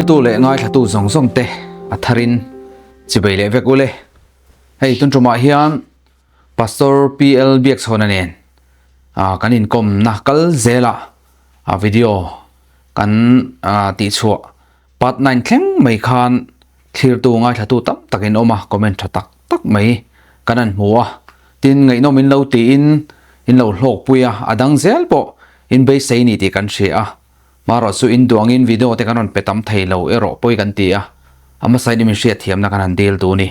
Thiltu leh ngaithlatu zawng zawng te a tharin chibei leh vek ule. Hei tun tumah hian Pastor PL Biakchhawna nen kan inkawmna kal zela video kan tihchhuah part 9 thleng mai khan thlirtu ngaithlatu tam tak in awm a, comment tha tak tak mai kan han hmu a. Tin, ngaihnawm in lo tiin in lo hlawkpui a, a dang zel pawh in beisei ni tih kan hria a. Marawh chu in duh angin video te kan rawn pe tam thei lo erawh pawi kan ti a, a hmasain i min hriatthiamna kan han dil duh a ni.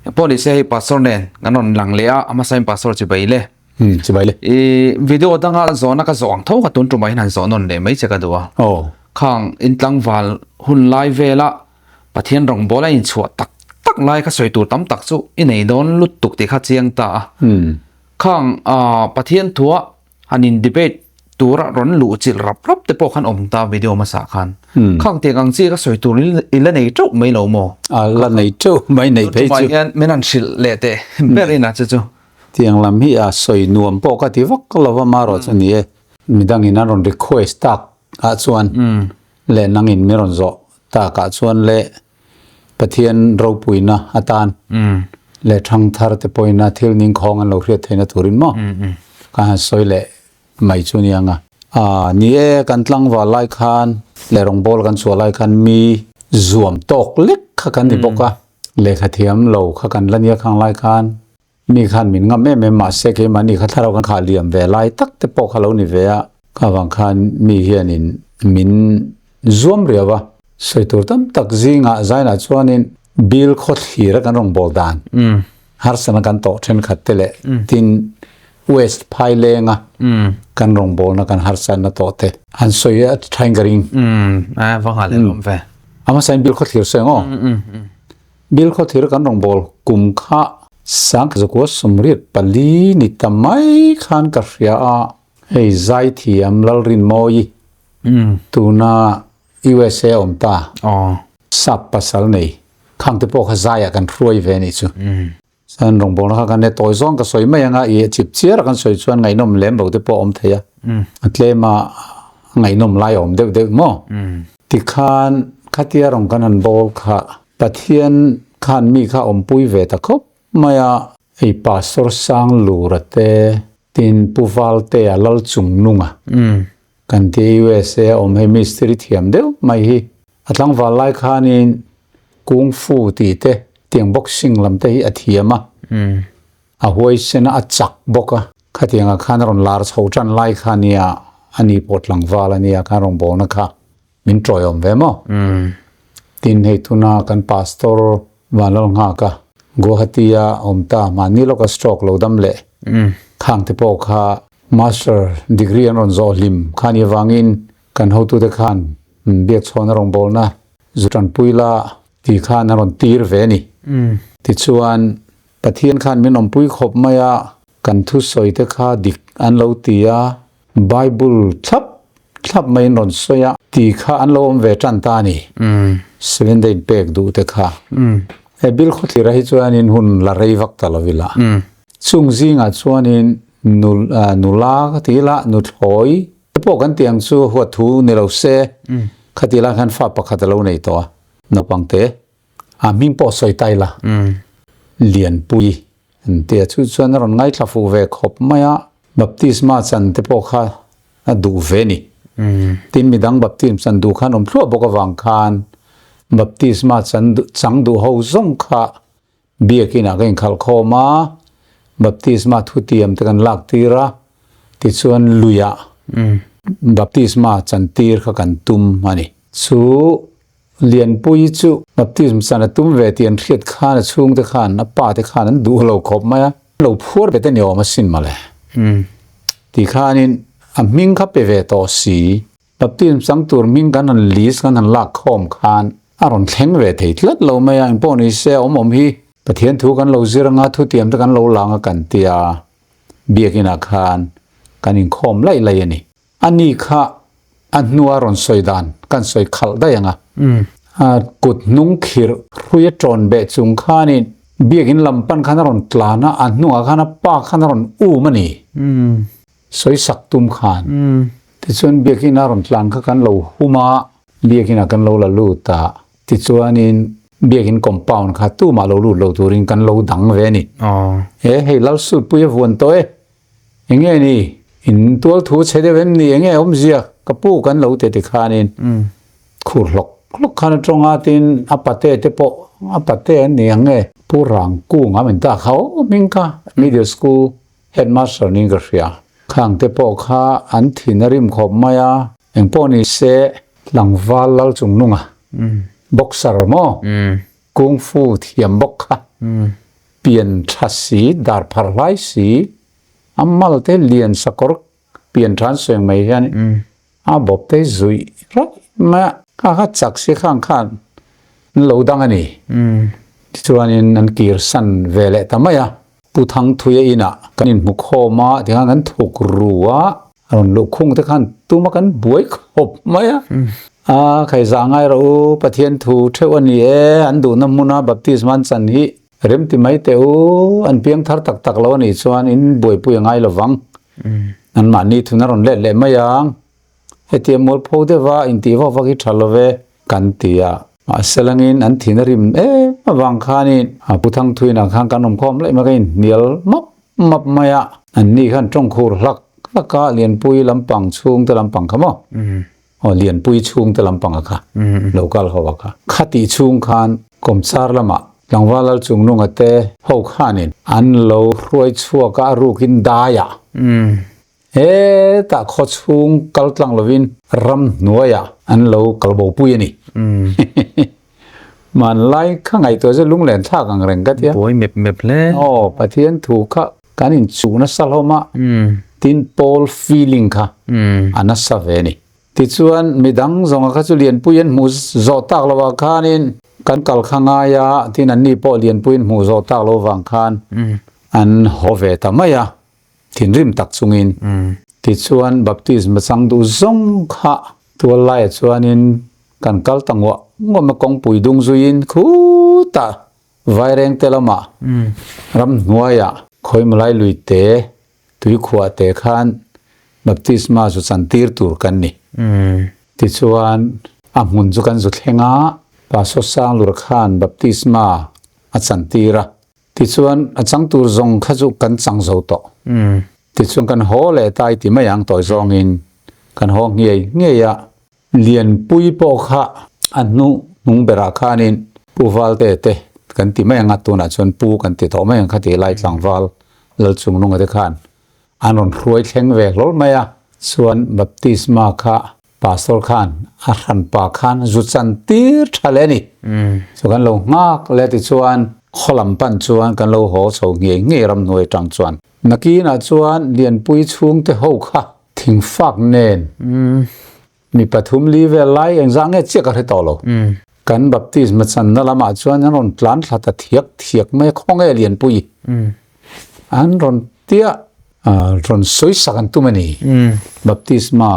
Engpawh ni se hei pastor nen kan rawn lang leh a, a hmasain pastor chibai le. Umm chibai le. I video danga zawhna ka zawh ang tho kha tun tumah hian han zawh nawn leh mai che ka duh a. Aw. Khang in tlangval hun lai vela Pathian rawngbawl a inchhuah tak tak lai kha sawi tur tam tak chu i nei dawn lutuk tih kha chiang ta a. Khang Pathian thua han in debate tura rawn luh chilh rap rap te pawh khan awm ta video hmasa khan. Khang tiang ang chi ka sawi tur i la nei teuh mai lo maw? A la nei teuh mai nei phei chu. Tumah hian min han hrilh leh teh ber in a che chu. Tiang lam hi a sawi nuam pawh ka ti vak lo va marawh chu ni e. Midangin an rawn request tak ah chuan leh nangin min rawn zawh tak ah chuan leh Pathian ropuina atan leh thangthar te pawhin a thil ningkhawng an lo hriat theihna turin maw ka han sawi leh mai chu nia nga. Aa ni e, kan tlangval lai khan leh rawngbawl kan chhuah lai khan mi zuam tawk lek kha kan ni bawk a, lehkha thiam lo kha kan la nia khang lai khan Mi khan min ngam em em mahse keimahni kha thlarau kan khah liam ve lai tak te pawh kha lo ni ve a, kha vang khan mi hianin min zuam riau a. Sawi tur tam tak zingah zainah chuanin Bill khawthlir a kan rawn bawl dan harsana kan tawh thenkhat te leh tin West Phailenga kan rawngbawlna kan harsatna tawh te han sawi a thain ka ring. A va nghal leh awm ve. A hmasain Bill khawthlir sawi ang aw. Bill khawthir kan rawngbâwl kum kha Sangzakua 84 ni ta mai khan ka hria a, hei Zaithiam Lalrinmawi tuna USA awm ta, sap pasal nei khangte pawh kha zaiah kan hruai ve a nih chu. Chuan rawngbawlna kha kan e tawi zawng ka sawi mai anga i chip chiar a kan sawi chuan ngaihnawm lem lo te pawh a awm thei a, a tlem a ngaihnawm lai a awm deuh deuh maw? Tikhan khatia rawn kan han bawl kha Pathian khan mi kha awmpui ve ta khawp mai a, hei Pastor Sanglura te tin Pu Valtea Lalchungnunga kan tia USA a awm hei mistiri thiam deuh mai hi a tlangval lai khanin Kung Fu tih te tiang boxing lam te hi a thiam a, a huaisen a, a chak bawk a, khatiangah khan a rawn lar chho tan lai kha nia a ni pawh tlangval a nia khan rawngbawlna kha min tawiawm ve maw? Tin hei tuna kan Pastor Vanlalnghaka Guwahati-a awm ta mahni lawka stroke lo dam leh khangte pawh kha Master degree an rawn zawh hlim kha ni avangin Kan hotute khan biakchhawn a rawngbawlna zu tanpui la tih khan a rawn tir ve a ni. Tichuan, Pathian khan min awmpui khawp mai a, kan thusawi te kha dik an lo ti a, Bible thlap thlap maiin rawn sawi a tih kha an lo awm ve tan ta a ni. Seventh-day inpek duh te kha. He Bill khawthlira hi chuanin hun la rei vak ta lo ila. Chung zingah chuanin nula ka ti ila, nuthlawi Te pawh kan tih ang chu huat thu ni lo se, khati lai khan fa pakhat a lo nei tawh a, naupang te a hming pawh sawi ta ila, Lianpui an ti a, chu chuan a rawn ngaithla fuh ve khawp mai a, baptisma chan te pawh kha a duh ve a ni. Tin midang baptism chan duh khan awm thluah bawk avang khan baptisma chan chang duh ho zawng kha Biakinah ka inkhalh khawm a, baptisma thutiam te kan lak tir a, tichuan luiah baptisma chan tir kha kan tum a ni. Chu Lianpui chu baptism chan a tum ve tih an hriat khan a chhungte khan, a pa te khan an duh lo khawp mai a, lo phuar ve te ni awm asin mawle. Ti khanin a hming kha pe ve tawh si. Baptism chang tur hming kan han list kan han lak khawm khan a rawn thleng ve thei tlat lo mai a, engpawh ni se awm awm hi Pathian thu kan lo zir anga thutiam te kan lo lang a kan tia biakinah khan kan inkhawm laih laih a ni. A ni kha a hnua rawn sawi dan kan sawi khalh daih ang a, a kut hnung khirh hrui a tawn beh chung khanin biakin lam pan khan a rawn tlan a, a hnungah khan a pa khan a rawn um a ni. Sawi sak tum khan. Tichuan biakinn a rawn tlan kha kan lo hum a. Biakin ah kan lo la lut a, tichuanin Biakin compound kha tumah lo lut lo turin kan lo dang ve a ni. E hei Lalsutpui a vuan tawh e, enge ni in tual thu chhe deuh em ni, enge awmzia ka pu kan lo ti tikhanin khur hlawk hlawk khan a tawng a, tin a pate te pawh a pate an ni ang e. Pu Rangkung a min ta kha awmin kha middle school Headmaster niin ka hria. Khang te pawh kha an thin a rim khawp mai a, engpawh ni se tlangval lal chung nunga boxer maw kung fu thiam bawk kha pian tha si dar phar hlai si a mal te lian sakawr pian than sueng mai hian a bawp te zuih raih mai a, kha kha chak si khang khan an lo dang a ni. Tichuanin an kir san ve leh ta mai a, Pu Thangthuia inah kan inhmu khawm a, tikhan kan thuk ru a, a rawn luh khung te khan tuma kan buai khawp mai a. A khaizah ngai rawh u, Pathian thu theuh a ni e, an duhna hmuna baptisma an chan hi rem ti mai teh u, an piang thar tak tak lo a nih chuan in buaipui a ngai lo vang. Anmahni thun a rawn let leh mai ang. Hetia mualpho deuha intih vak vak hi tha lo ve kan ti a. Mahse langin an thin a rim em avang khanin a Pu Thangthuinah khan kan awm khawm laih mai ka inhnial map map mai a. Anni khan tawngkhur hlak hlak a, Lianpui lampang chhungte lampang kha maw? Aw Lianpui chhungte lampang a kha lo kal ho a kha. Khatih chhung khan Kawmchar lamah Tlangval Lalchungnunga te ho khanin an lo hruai chhuak a, a rukin daiah Hetah khaw chhung kal tlang lovin ram hnuaiah an lo kal bo pui a ni. Hmanlai kha ngaihtuah chu lunglen thlak ang reng ka tia. Buai mep mep hle. Aw, Pathian thu kha kan inchuh nasa hlawm a, tin pawl feeling kha a nasa ve a ni. Tichuan midang zawnga kha chu Lianpui an hmuh zawh tak lovah khanin kan kal kha ngai a, tin anni pawh Lianpui an hmuh zawh tak lo vang khan an haw ve ta mai a. Thinrim tak chungin. Tichuan baptisma chang duh zawng kha tual laiah chuanin kan kal ta nguah nguah mai kawngpui dung zuiin khutah Vairengte lamah ramhnuaiah Khawimalai luite tuikhuah te khan baptisma zu chantir tur kan ni. Tichuan a hmun chu kan zu thleng a, Pastor Sanglura khan baptisma a chantir a. Tichuan, a chang tur zawng kha chu kan chang zo tawh. Tichuan kan haw leh ta i ti mai ang tawi zawngin kan haw ngei ngei a. Lianpui pawh kha a hnu hnung berah khanin Pu Valte te kan ti mai ang a, tunah chuan Pu kan ti tawh mai ang kha tih lai tlangval Lalchungnunga te khan an rawn hruai thleng ve hlawl mai a. Chuan baptisma kha Pastor khan a hranpa khan zu chan tir tha leh a ni. Chu kan lo nghak leh tichuan khaw lam pan chuan kan lo haw chho ngei ngei ramhnuai atang chuan. Nakinah chuan Lianpui chhungte ho kha thingfak nen mi pathum li vel lai engzah nge chiah ka hre tawh lo. Kan baptisma channa lamah chuan an rawn tlan thla ta thiak thiak mai a, khaw nge Lianpui an rawn tia rawn sawi sak an tum a ni. Baptisma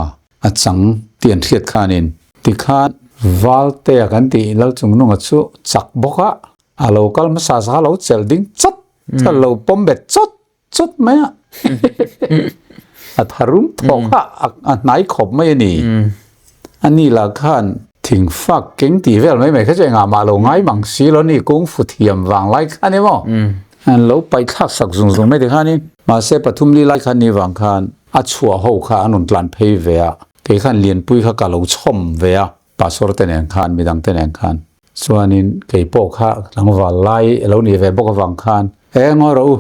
a chang tih an hriat khanin tikhan Valtea kan tih Lalchungnunga chu chak bawk a, a lo kal hmasa sa lo chelh ding chawt a lo pawm bet chawt chawt mai a, a tharum thawk a, a hnai khawp mai a ni. Ani lah khan thingfak keng tih vel mai mai kha chu engah mah lo ngai mang si lo ni, kung fu thiam vang lai khan emaw an lo paih thlak sak zung zung mai tikhanin mahse pathum li lai khan ni vang khan a chhuah ho kha an rawn tlan phei ve a, kei khan Lianpui kha ka lo chhawm ve a, pastor te nen khan midang te nen khan chuanin kei pawh kha tlangval lai a lo nih ve bawk avang khan e ngawi rawh u,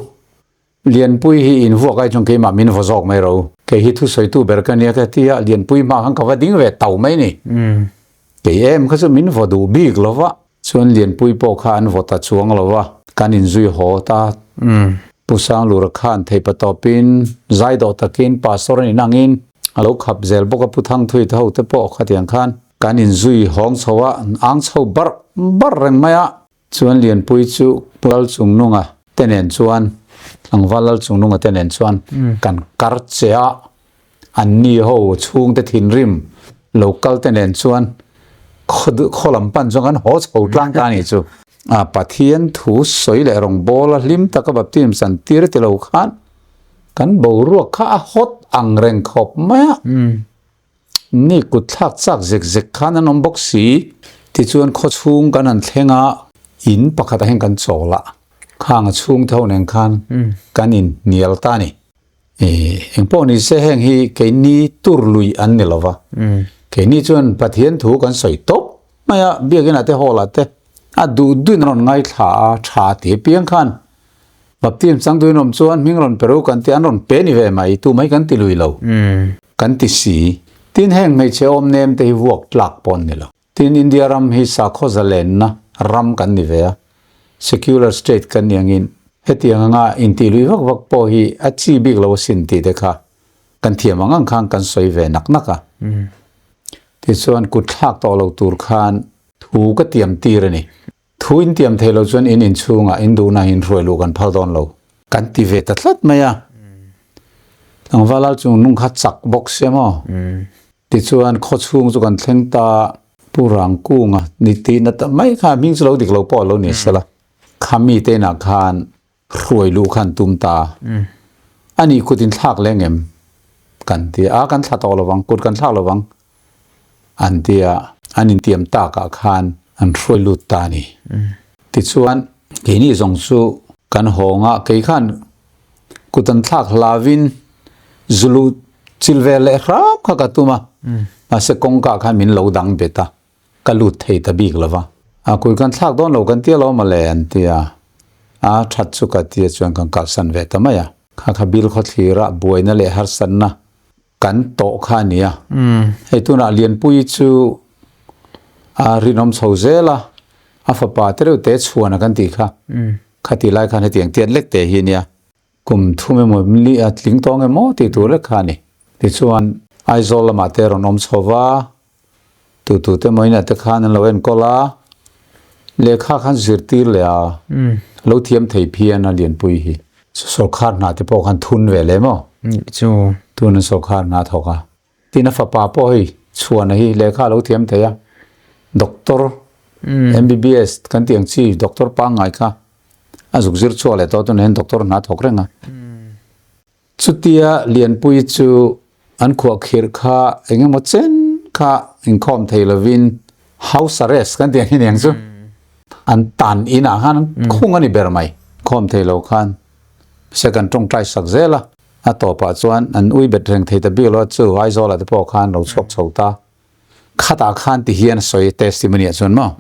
Lianpui hi in vuak ai chuan keimah min vaw zawk mai ro. Kei hi thusawitu ber ka nia ka ti a, Lianpui hma khan ka va ding ve tau mai ni. Kei em kha chu min vaw duh bik lo va, chuan Lianpui pawh kha an vaw ta chuang lo va, kan inzui haw ta. Pu Sanglura khan theipa tawpin zai dawh takin Pastor a nih nangin a lo khap zel bawk a, Pu Thangthui te ho te pawh khatiang khan kan inzui hawng chho a, an ang chho barh barh reng mai a. Chuan Lianpui chu Pu Lalchungnunga te nen chuan, tlangval Lalchungnunga te nen chuan kan kar che a, an ni ho chhungte thinrim lo kal te nen chuan khaw lam pan chuan kan haw chho tlang ta a nih chu. A Pathian thu sawi leh rawngbawl a hlim taka baptism chan tir ti lo khan kan boruak kha a hawt ang reng khawp mai a. Ni kut thlak chak zek zek khan an awm bawk si. Tichuan khawchhung kan han thleng a, in pakhat ah hian kan chawl a, khang a chhung te ho nen khan kan in hnial ta a ni. Engpawh ni se heng hi keini tur lui an ni lova, keini chuan Pathian thu kan sawi tawp mai a, biakinn ah te hall ah te a duh duhin a rawn ngaithla a, tha ti apiang khan Baptism chang duhin awm chuan hming rawn pe ru kan ti an rawn pe ni ve mai, tu mai kan ti lui lo kan ti si. Tin heng hmeichhe awm nem te hi vuak tlak pawh an ni lo. Tin India ram hi sakhaw zalenna ram kan ni ve a, secular state kan ni angin hetiang anga intih lui vak vak pawh hi a chi bik lo asin tih te kha kan thiam ang ang khan kan sawi ve nak nak a. Tichuan kut thlak tawh lo tur khan thu ka tiam tir a ni. Thu in tiam thei lo chuan in inchhungah in duhna hi in hruai luh kan phal dawn lo. Kan ti ve ta tlat mai a. Tlangval lal chung nung kha chak bawk sia maw? Tichuan khawchhung chu kan thleng ta Pu Rangkunga ni tihna ta mai kha hming chu lo dik lo pawh a lo ni sela. Khami te inah khan hruai luh khan tum ta. A nih kut in thlak leng em? Kan ti a, kan thla tawh lovang, kut kan thlak lovang an ti a, an intiam takah khan an hruai lut ta a ni. Tichuan, keini zawng chu kan hawng a, kei khan kut an thlak hlavin zulu chil ve leh hram kha ka tum a, mahse kawngka khan min lo dang bet a. Ka lut thei ta bik lo va. A kui kan thlak dawn lo kan ti alawm mawle an ti a. A that chu ka ti a chuan kan kalsan ve ta mai a. Kha kha bil khawthlir ah buaina leh harsatna kan tawh kha a ni a. Hei tunah Lianpuii chu a rinawm chho zel a, a fapa te reuh te chhuan a kan tih kha. Khatih lai khan hetiang tiat lek te hi a nia. Kum thum emaw li a tling tawng emaw tih tur lek kha a ni. Tichuan Aizawl lamah te rawn awm chho va, tu tu te emaw inah te khan an lo enkawl a, lehkha khan zirtir leh a, lo thiam thei phian a Lianpui hi. Sawrkhar hna te pawh khan thun ve leh maw? Chu. Tun an sawrkhar hna thawk a. Tin a fapa pawh hei Chhuana hi lehkha a lo thiam thei a, Doctor, MBBS kan tih ang chi doctor pangngai kha a zuk zir chhuak leh tawh tunah hian doctor hna thawk reng a. Chutia Lianpui chu an khuah khirh kha eng emaw chen kha inkhawm thei lovin house arrest kan tih ang hi niang chu an tan inah khan an khung a ni ber mai. Khawm thei lo khan second tawngtai sak zel a, a tawpah chuan an ui bet reng thei ta bik lo a chu Aizawl ah te pawh khan lo chhuak chho ta. Khatah khan ti hian a sawi testimony ah chuan maw?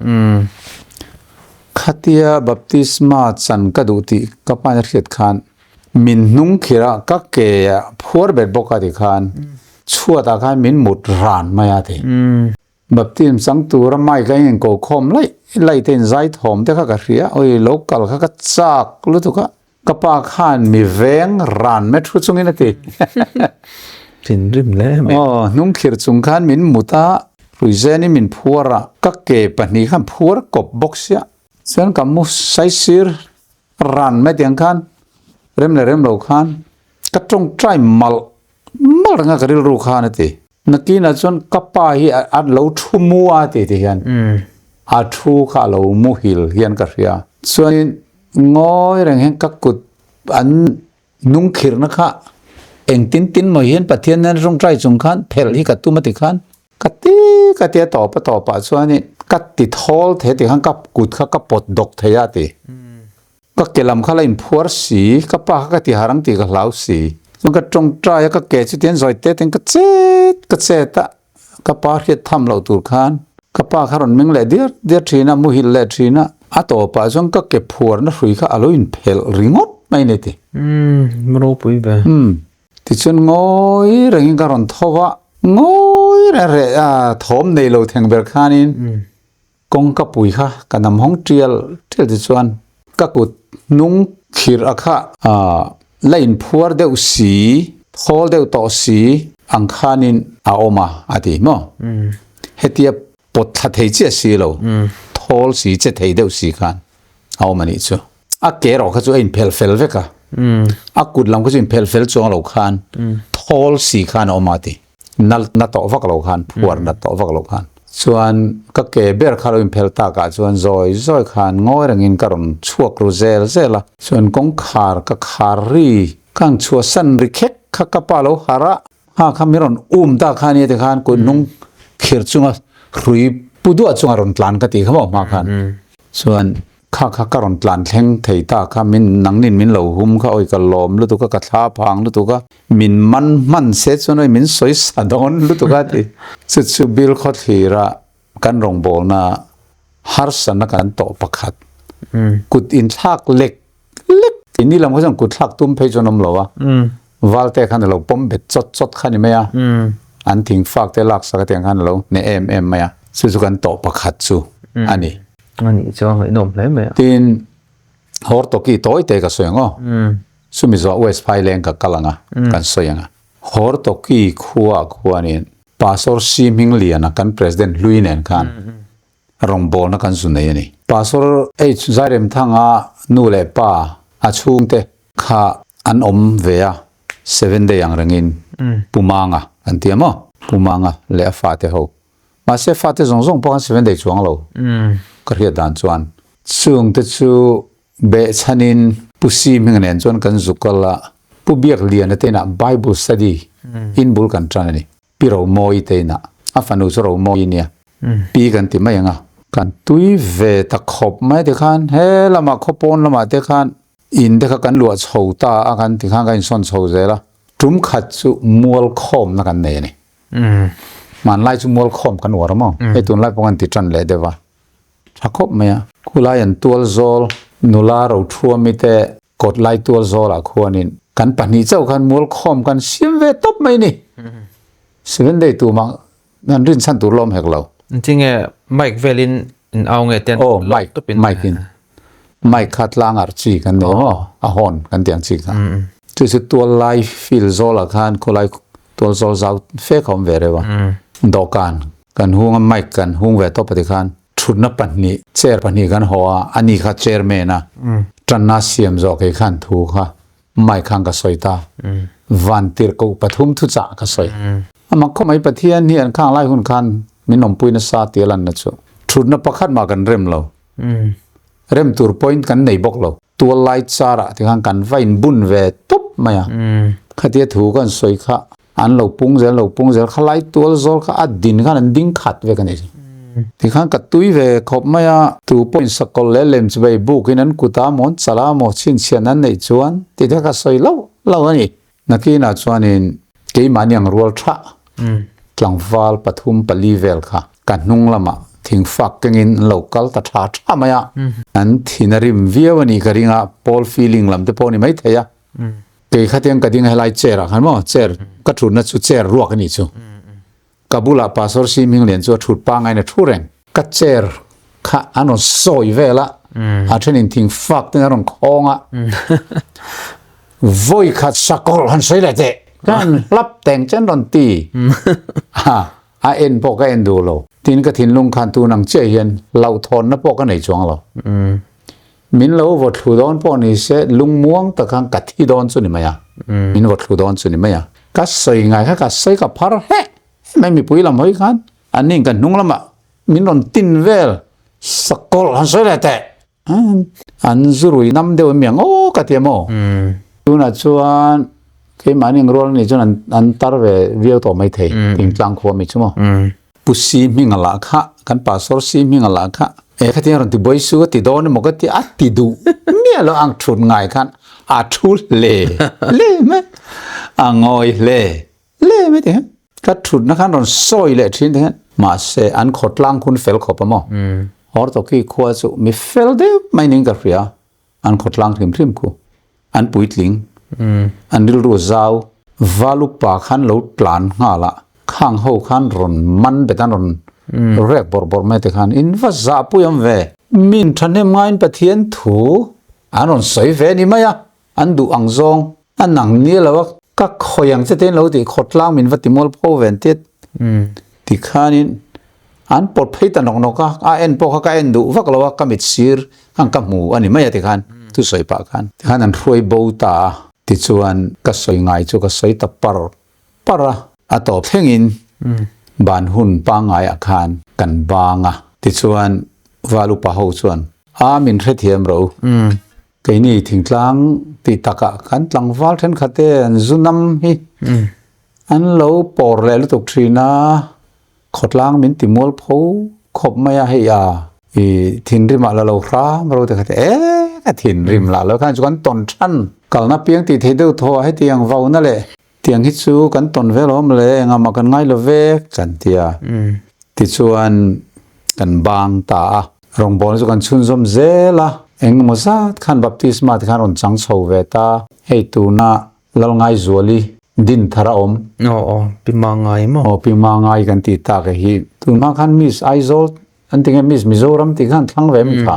Khatia baptisma chan ka duh tih ka pa in a hriat khan min hnung khirh a, ka ke ah phuar bet bawk a ti khan chhuat ah khan min mut ran mai a ti. Baptism chang tura mic a in ko khawm laih laih te in zai thawm te kha ka hria, oi lo kal kha ka chak lutuk a. Ka pa khan mi veng ran me thu chungin a ti. Thinrim hle mai. Aw, hnung thlir chung khan min mut a, Hruizenin min phuar a, ka ke pahnih khan phuar kawp bawk sia. Chuan ka mu saisir ran mai tiang khan rem leh rem lo khan ka tawngtai malh malh reng a ka rilru khan a ti. Nakinah chuan ka pa hi a lo thu mu a ti ti hian a thu kha a lo muhil hian ka hria. Chuanin Ngawi reng hian ka kut an nung khirhna kha engtin tin maw hian Pathian nen rawngtai chung khan phelh hi ka tum a ti khan ka ti ka tia tawp a tawpah chuanin ka ti thawl thei a ti khan ka kut kha ka pawt dawk thei a ti. Ka ke lam kha la inphuar si, ka pa kha ka ti harang tih ka hlau si. Chuan ka tawngtai a ka ke chu tian zawi te ten ka chet ka chet a. Ka pa hriat tham loh tur khan ka pa kha rawn meng leh diar diar thin a, muhilh leh thin a, a tawpah chuan ka ke phuarna hrui kha a lo inphelh ringawt mai ni ti. Umm, ropui ve. Umm, tichuan ngawi rengin ka rawn tho va, ngawi reng reh a, thawm nei lo theng ber khanin Kawngka pui kha ka nam hawng tial tial ti chuan ka kut hnung khirh a kha la inphuar deuh si, thawl deuh tawh si ang khanin a awm a a ti maw? Hetia pawt thla thei chiah si lo, thawl si che thei deuh si khan a awm a nih chu. A ke erawh kha chu a inphelh fel vek a, a kut lam kha chu inphelh fel chuang lo khan thawl si khan a awm a a ti. Na na tawh vak lo khan, phuar na tawh vak lo khan. Chuan ka ke ber kha lo inphelh takah chuan zawi zawi khan ngawi rengin ka rawn chhuak ru zel zel a. Chuan kawngkhar ka khar ri, ka ang chhuahsan ri khek kha ka pa lo harh a. Kha kha min rawn um ta kha nia tikhan kut hnung khir chunga hrui pu duah chunga rawn tlan ka tih kha maw hma khan. Chuan kha kha ka rawn tlan thleng thei ta kha min nangnin min lo hum kha awi ka lawm lutuk a ka thla phang lutuk a min man hman se chuan awi min sawi sa dawn lutuk a ti. Chu chu Bill Khawthlira kan rawngbawlna harsatna kan tawh pakhat kut inthlak lek lek ini lam kha chuan kut thlak tum phei chuan awm lo a valte khan a lo pawm bet chawt chawt kha ni mai a an thing fak te lak sak atiang khan a lo hneh em em mai a chu chu kan tawh pakhat chu a ni. A nih chuan ngaihnawm hle mai a. Tin, Hortoki tawi te ka sawi ang aw. Chumi zawh West Phaileng ka kal ang a, kan sawi ang a. Hortoki khua khuanin Pastor Si Hmingliana kan President hlui nen khan rawngbawlna kan zu nei a ni. Pastor H. Zairemthanga nu leh pa a chhungte kha an awm ve a, Seven Day ang rengin Pu Manga kan ti a maw? Pu Manga leh a fate ho. Mahse fate zawng zawng pawh khan Seven Day chuang lo ka hriat dan chuan. Chungte chu behchhanin Pu Si Hminga nen chuan kan zu kal a, Pu Biakliana te inah Bible study in bul kan tan a ni. Pi Romawi te inah, a fanu chu Romawi nia, Pi kan ti mai ang a. Kan tui ve ta khawp mai tikhan he lamah khawpawn lamah te khan in te kha kan luah chho ta a kan tikhan kan insawn chho zel a, tum khat chu mual khawmna kan nei a ni. Hmanlai chu mual khawm kan uar a maw? Hei tunlai pawh kan ti tan leh deuh a. Tha khawp mai a. Khulai an tual zawl nula rothuami te kawt lai tual zawlah khuanin kan pahnih chauh khan mual khawm kan siam ve tawp mai ni. Seven day tumah an rin chhan tur lawm hek lo. Tinge mic velin in au nge ten Oh mic mic in mic kha tlang ar chi kan nei maw a horn kan tih ang chi kha. Chu chu tual lai field zawlah khan khulai tual zawl zau fe kha awm ve reuh a. Dawhkan Kan hung a mic kan hung ve tawp a tikhan thutna pahnih chair pahnih kan haw a, ani kha chairman a tanna siam zawh kei khan thu kha mic khan ka sawi ta, van tirhkoh pathum thuchah ka sawi. Amah khaw mai Pathian hi an khang lai hun khan min awmpui nasa tih a lanna chu thutna pakhat mah kan rem lo, rem tur point kan nei bawk lo. Tual lai char ah tikhan kan va in bun ve tawp mai a, khatia thu kan sawi kha an lo pung zel lo pung zel kha lai tual zawl kha a din khan an ding khat vek a ni. Tikhan ka tui ve khawp mai a, tu pawh in sakawlh leh lem chu vei buk in an kut a maw an chal a maw chhinchhian an neih chuan ti te ka sawi lo lo a ni. Nakinah chuanin keimahni ang rual tha tlangval pathum pali vel kha ka hnung lamah thingfak kengin an lo kal ta tha tha mai a. An thin a rim viau a nih ka ring a, Paul feeling lam te pawh a ni maithei a. Kei khatiang ka ding a helai chair ah khan maw chair ka thutna chu chair ruak a nih chu. Ka bulah Pastor Si Hminglian chu a thut pangain a thu reng. Ka chair kha an rawn sawi vel a, a thenin thing fak ten a rawn khawng a. Vawi khat sakawlh han sawi leh teh, ka han hlap teng chen rawn ti. A en pawh ka en duh lo. Tin ka thinlung khan tun ang chiah hian hlauhthawnna pawh ka nei chuang lo. Min lo vaw thlu dawn pawh ni se lungmuang tak khan ka thi dawn chu ni mai a, min vaw thlu dawn chu ni mai a. Ka sawi ngai kha ka sawi ka phar heh mai mipui lam hawi khan an ning ka hnung lamah min rawn tin vel sakawlh han sawi leh teh an zurui nam deuh em ang aw ka ti a maw. Tunah chuan keimahni ang rual a nih chuan an tar ve viau tawh maithei thingtlang khua mi chu maw. Pu Si hming a lah kha, kan Pastor Si hming a lah kha, e khatiang rawn ti buai su ka ti dawn emaw ka ti a ti duh miah lo ang thut ngai khan a thu hle hle mai, a ngawi hle hle mai ti hian ka thutna khan rawn sawi leh thin ti hian mahse an khawtlang hun fel khawp a maw Hortoki khua chu mi fel deuh mai niin ka hria an khawtlang hrim hrim khu an puitling an rilru zau valupa khan lo tlan nghal a khang ho khan rawn man bet an rawn rek bawrh bawrh mai te khan in va zah pui awm ve min thahnem ngaiin Pathian thu an rawn sawi ve ni mai a an duh ang zawng a nang nia lo a ka khawi ang che te in lo tih khawtlang min va ti mual pho ve an tia tikhanin An pawt phei ta nawk nawk a, a en pawh kha ka en duh vak lo a, ka mit sir khan ka hmu a ni mai a tikhan thusawi pah khan. Tikhan an hruai bo ta a, tichuan ka sawi ngai chu ka sawi ta par par a, a tawp thlengin ban hun pangaiah khan kan bang a, tichuan val upa ho chuan a min hrethiam ro, keini thingtlang tih takah kan tlangval thenkhat te an zu nam hi. An lo pawr leh lutuk thin a, khawtlang min ti mualpho khawp mai a, hei a i thinrim ah la lo hram ro te kha ti e ka thinrim lah lo khan chu kan tawn than kalna piang tih theih deuh thaw ah hetiang vauna leh tiang hi chu kan tawn vel awm le engah mah kan ngai lo ve kan ti a, tichuan kan bang ta a, rawngbawlna chu kan chhunzawm zel a, engemaw zat khan baptisma te khan rawn chang chho ve ta, hei tuna Lalngaizuali din thar a awm. Aw aw, Pi Mangai maw? Aw, Pi Mangai kan tih tak e hi. Tun hma khan Miss Aizawl an ti nge Miss Mizoram tih khan thlang ve mi kha.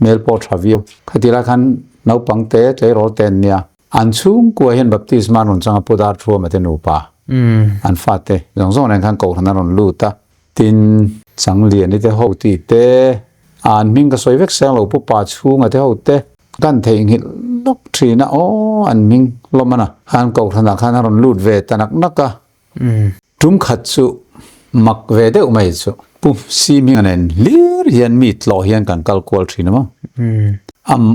Hmel pawh tha viau. Khati lai khan naupang te, tleirawl te an nia. An chhungkua hian baptisma an rawn chang a, Pu Dar Thuama te nupa. An fate zawng zawng nen khan kohhran an rawn lut a. Tin, Changliani te ho tih te, an hming ka sawi vek seng lo, Pu Pa chhunga te ho te, kan theihnghilh lawk thin a, aw an hming hlawm a na. An kohhranah khan a rawn lut ve ta nak nak a. Tum khat chu mak ve deuh mai chu Pu Sihminga nen hlir hian mi tlawh hian kan kal kual thin a maw.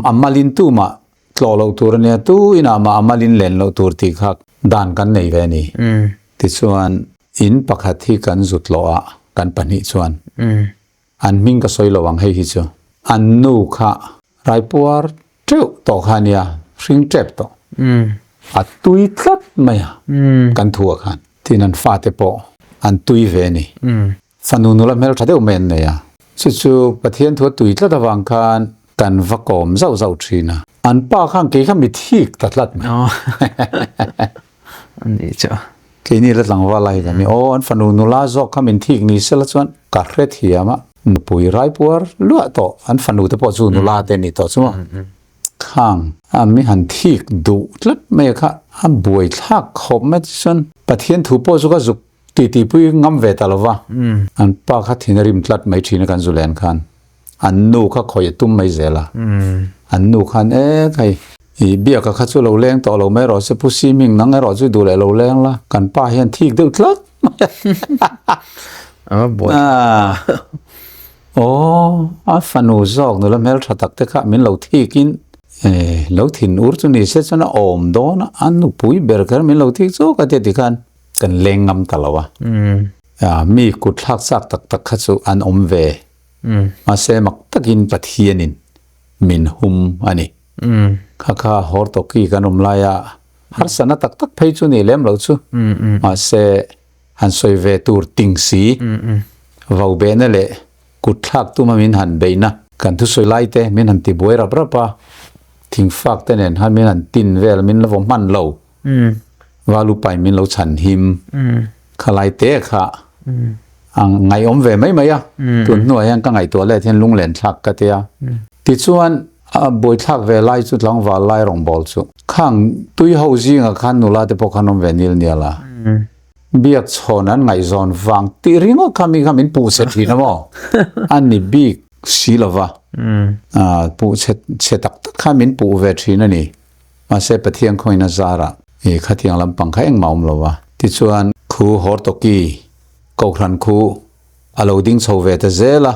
A malin tumah tlawh loh tur a nia, tu inah mah a malin len loh tur tih kha dan kan nei ve a ni. Tichuan, in pakhat hi kan zut lawh a, kan pahnih chuan an hming ka sawi lo ang hei hi chu. An nu kha raipuar teuh tawh kha a nia, hring tep tawh. A tui tlat mai a, kan thu ah khan. Tin an fate pawh an tui ve a ni. Fanu nula hmel tha deuh mai an nei a, chu chu Pathian thu a tui tlat avang khan kan va kawm zauh zauh thin a. An pa khan kei kha mi thik ta tlat mai. Ani chu. Keini la tlangval lai kan ni. Aw, an fanu nula zawk kha min thik ni sela chuan ka hrethiam a, nupui raipuar luah tawh, an fanu te pawh chu nula te ni tawh chu maw. Khang a mi han thik duh tlat mai a kha a buaithlak khawp mai chuan Pathian thu pawh chu ka zuk Titi pui ngam ve ta lo va. An pa kha thin a rim tlat mai thin a kan zu len khan. An nu kha khawih a tum mai zel a. An nu khan e hei i biaka kha chu lo leng tawh lo mai rawh se Pu Siming nang erawh chu duh leh lo leng la kan pa hian thik deuh tlat mai a. Aw a fanu zawk nula hmeltha tak te kha min lo thik in lo thin ur chu ni se chuan a awm dawn a an nupui ber kher min lo thik chu ka tia tikhan Kan leng ngam ta lo a. Mi kut thlak chak tak tak kha chu an awm ve. Mahse mak takin Pathianin min hum a ni. Kha kha Hortoki kan awm laia harsatna tak tak phei chu ni lem lo chu. Mahse han sawi ve tur ting si, vau behna leh kut thlak tuma min han beihna kan thusawi lai te min han tibuai rap rap a, thingfak te nen khan min han tin vel min la vaw hman lo. Valupai min lo chhan him khalai te kha a ngaihawm ve mai mai a, tun hnuah hian ka ngaihtuah let hian lunglen thlak ka tia. Tichuan a buaithlak ve lai chu tlangval lai rawngbâwl chu khang tui ho zingah khan nula te pawh khan awm ve nil nial a, biak chhawn an ngaihzawn vang tih ringawt kha mi kha min puh chhe thin a maw? A ni bik si lova, puh chhe chhe tak tak kha min puh ve thin a ni. Mahse Pathian khawngin a zarah i khatiang lampang kha engmah awm lo a. Tichuan khu Hortoki Kohhran khu a lo ding chho ve ta zel a.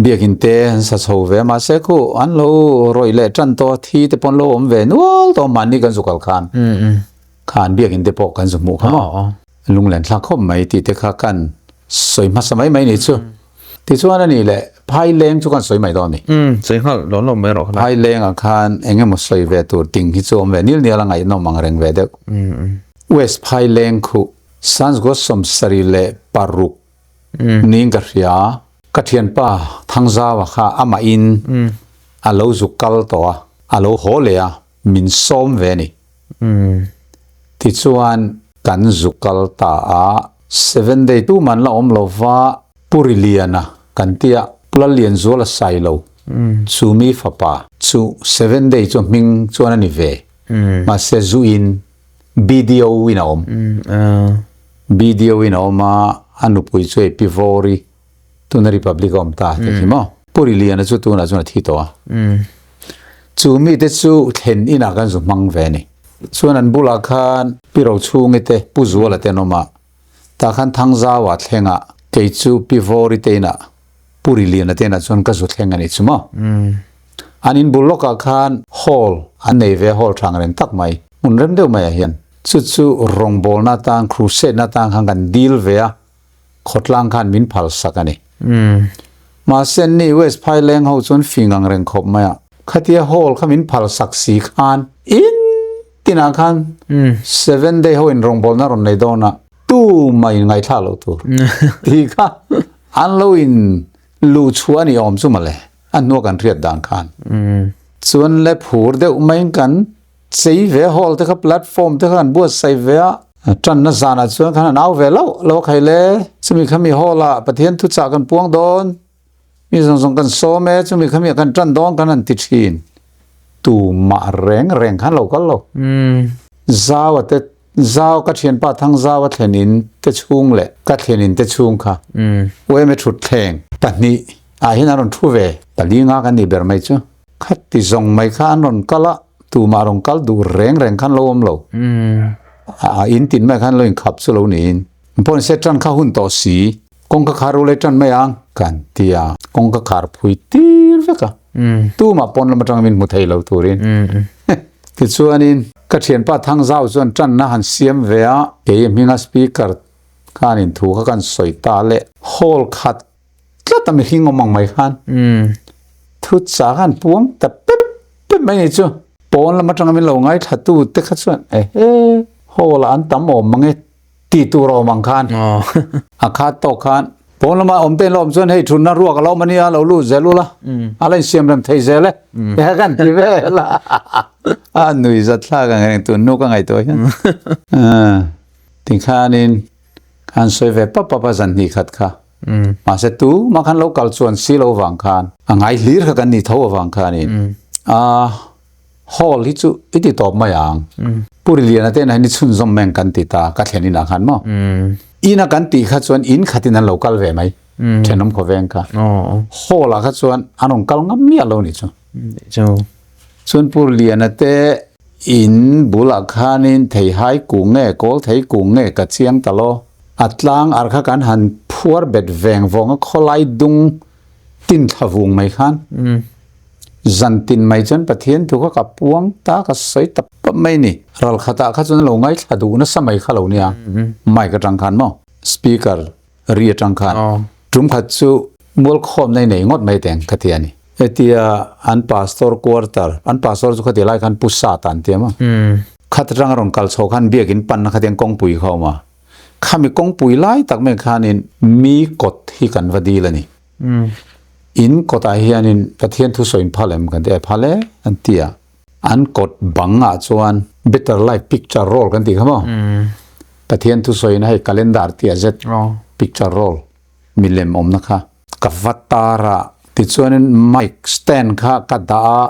Biakin te an sa chho ve a, mahse khu an lo rawih leh tan tawh a, thi te pawh an lo awm ve nual tawh a, mahni kan zu kal khan khan biakin te pawh kan zu hmuh kha maw. Lunglen thlak khawp mai tih te kha kan sawi hmasa mai mai ni chu. Tichuan a nih leh Phaileng chu kan sawi mai dawn a ni. Sawi nghal dawn lo mai rawh kha. Phaileng ah khan eng emaw sawi ve tur ting hi chu awm ve nil nial a ngaihnawm ang reng ve deuh. West Phaileng khuh Sanzgo 76 niin ka hria. Ka thianpa Thangzaua kha amah in a lo zuk kal tawh a, a lo haw leh a, min sawm ve a ni. Tichuan kan zu kal ta a, Seven Day tuman la awm lo va, Pu Riliana kan tia, Pu Lallianzuala Sailo chu mi fapa chu Seven Day chu hming chuan a ni ve, mahse zu in BDO in a awm. BDO in a awm a, a nupui chu hei Pi Vawri tuna Republic a awm ta te khi maw. Pu Riliana chu tunah chuan a thi tawh a. Chu mite chu thlen inah kan zu hmang ve a ni. Chuan an bulah khan Pi Rochhungi te, Pu Zuala te an awm a. Tah khan Thangzaua thlengah kei chu Pi Vawri te inah, Pu Riliana te inah chuan ka zu thleng a ni chu maw. An in bul lawkah khan hall an nei ve a, hall thang reng tak mai, hmun rem deuh maiah hian. Chu chu rawngbawlna atan, crusade na atan khan kan dil ve a, khawtlang khan min phal sak a ni. Mahse ni West Phaileng ho chuan fing ang reng khawp mai a, khatia hall kha min phal sak si khan in tinah khan Seven Day ho in rawngbawlna rawn nei dawn a, tu mah in ngaihthlak loh tur tih kha an lo in luh chhuah a ni awm chu mawle, a hnua kan hriat dan khan. Chuan le phur deuh maiin kan Chei ve hall te kha platform te kha an buatsaih ve a, tanna zanah chuan khan an au ve loh lo a khai le. Chumi khami hall ah Pathian thuchah kan puang dawn, mi zawng zawng kan sawm e, chumi khami ah kan tan dawn kan han ti thin. Tumah reng reng khan lo kal lo. Zau a te Zau ka thianpa Thang Zau a thlen in te chhung leh ka thlen in te chhung kha UMA thutthleng pahnih ah hian an rawn thu ve. Palinga kan nih ber mai chu. Khati zawng mai kha an rawn kal a, tumah rawn kal duh reng reng khan lo awm lo. A in tin mai khan lo inkhap chu lo niin. Pawhin se tan kha hun tawh si, kawngka khar ule tan mai ang kan ti a, kawngka khar phui tir vek a, tumah pawn lam atanga min hmu thei lo turin. Tichuanin ka thianpa Thangzau chuan tanna han siam ve a, kei hminga speaker khanin thu kha kan sawi ta leh hall khat tlat a mihring awm ang mai khan thu chak an puang ta pep pep mai ni chu pawn lam atanga min lo ngaithla tu te kha chuan ehe hall ah an tam awm mang e ti tur awm ang khan a khat tawk khan pawn lama awm te in lo awm chuan hei thunna ruak a lo awm ania lo lut zel ula a la insiam rem thei zel e he kan ti vel a a nui zat thlak ang reng tun nu ka ngaihtuah hian tikhanin Khan sawi ve pap pap a zan hnih khat kha. Mahse tu mah khan lo kal chuan si lo vang khan a ngai hlir kha kan nih tho avang khanin a hall hi chu i ti tawp mai ang. Pu Riliana te hian i chhunzawm meng kan ti ta ka thlen inah khan maw. Ina kan tih kha chuan in khatin an lo kal ve mai thenawm khawveng kha. Hall ah kha chuan an rawn kal ngam miah lo ni chu. Chuan Pu Riliana te In bulah khanin theihai kung nge kawl thei kung nge ka chiang ta lo. A tlang ar kha kan han phuar bet veng vawng a khawlai dung tin thla vung mai khan. Zan tin mai chuan Pathian thu kha ka puang ta ka sawi ta pap mai ni. Ral khatah kha chuan lo ngaithla duh nasa mai kha lo nia. Mic atang khan maw speaker ri atang khan tum khat chu mualkhawm nei nei ngawt mai teng ka ti a ni. Hetia an pastor quarter, an pastor chu khati lai khan Pu Sata an ti a maw? Khat atanga rawn kal chho khan biakin panna khatiang kawngpui kha a awm a. Khami kawngpui lai tak mai khanin mi kawt hi kan va dil a ni. In kawtah hianin Pathian thusawiin phal em kan ti a, phal e an ti a. An kawt bangah chuan Better Life picture roll kan tih kha maw? Pathian thusawiin hei calendar tih a zet picture roll milem awmna kha ka va tar a, tichuanin mic stand kha ka dah a,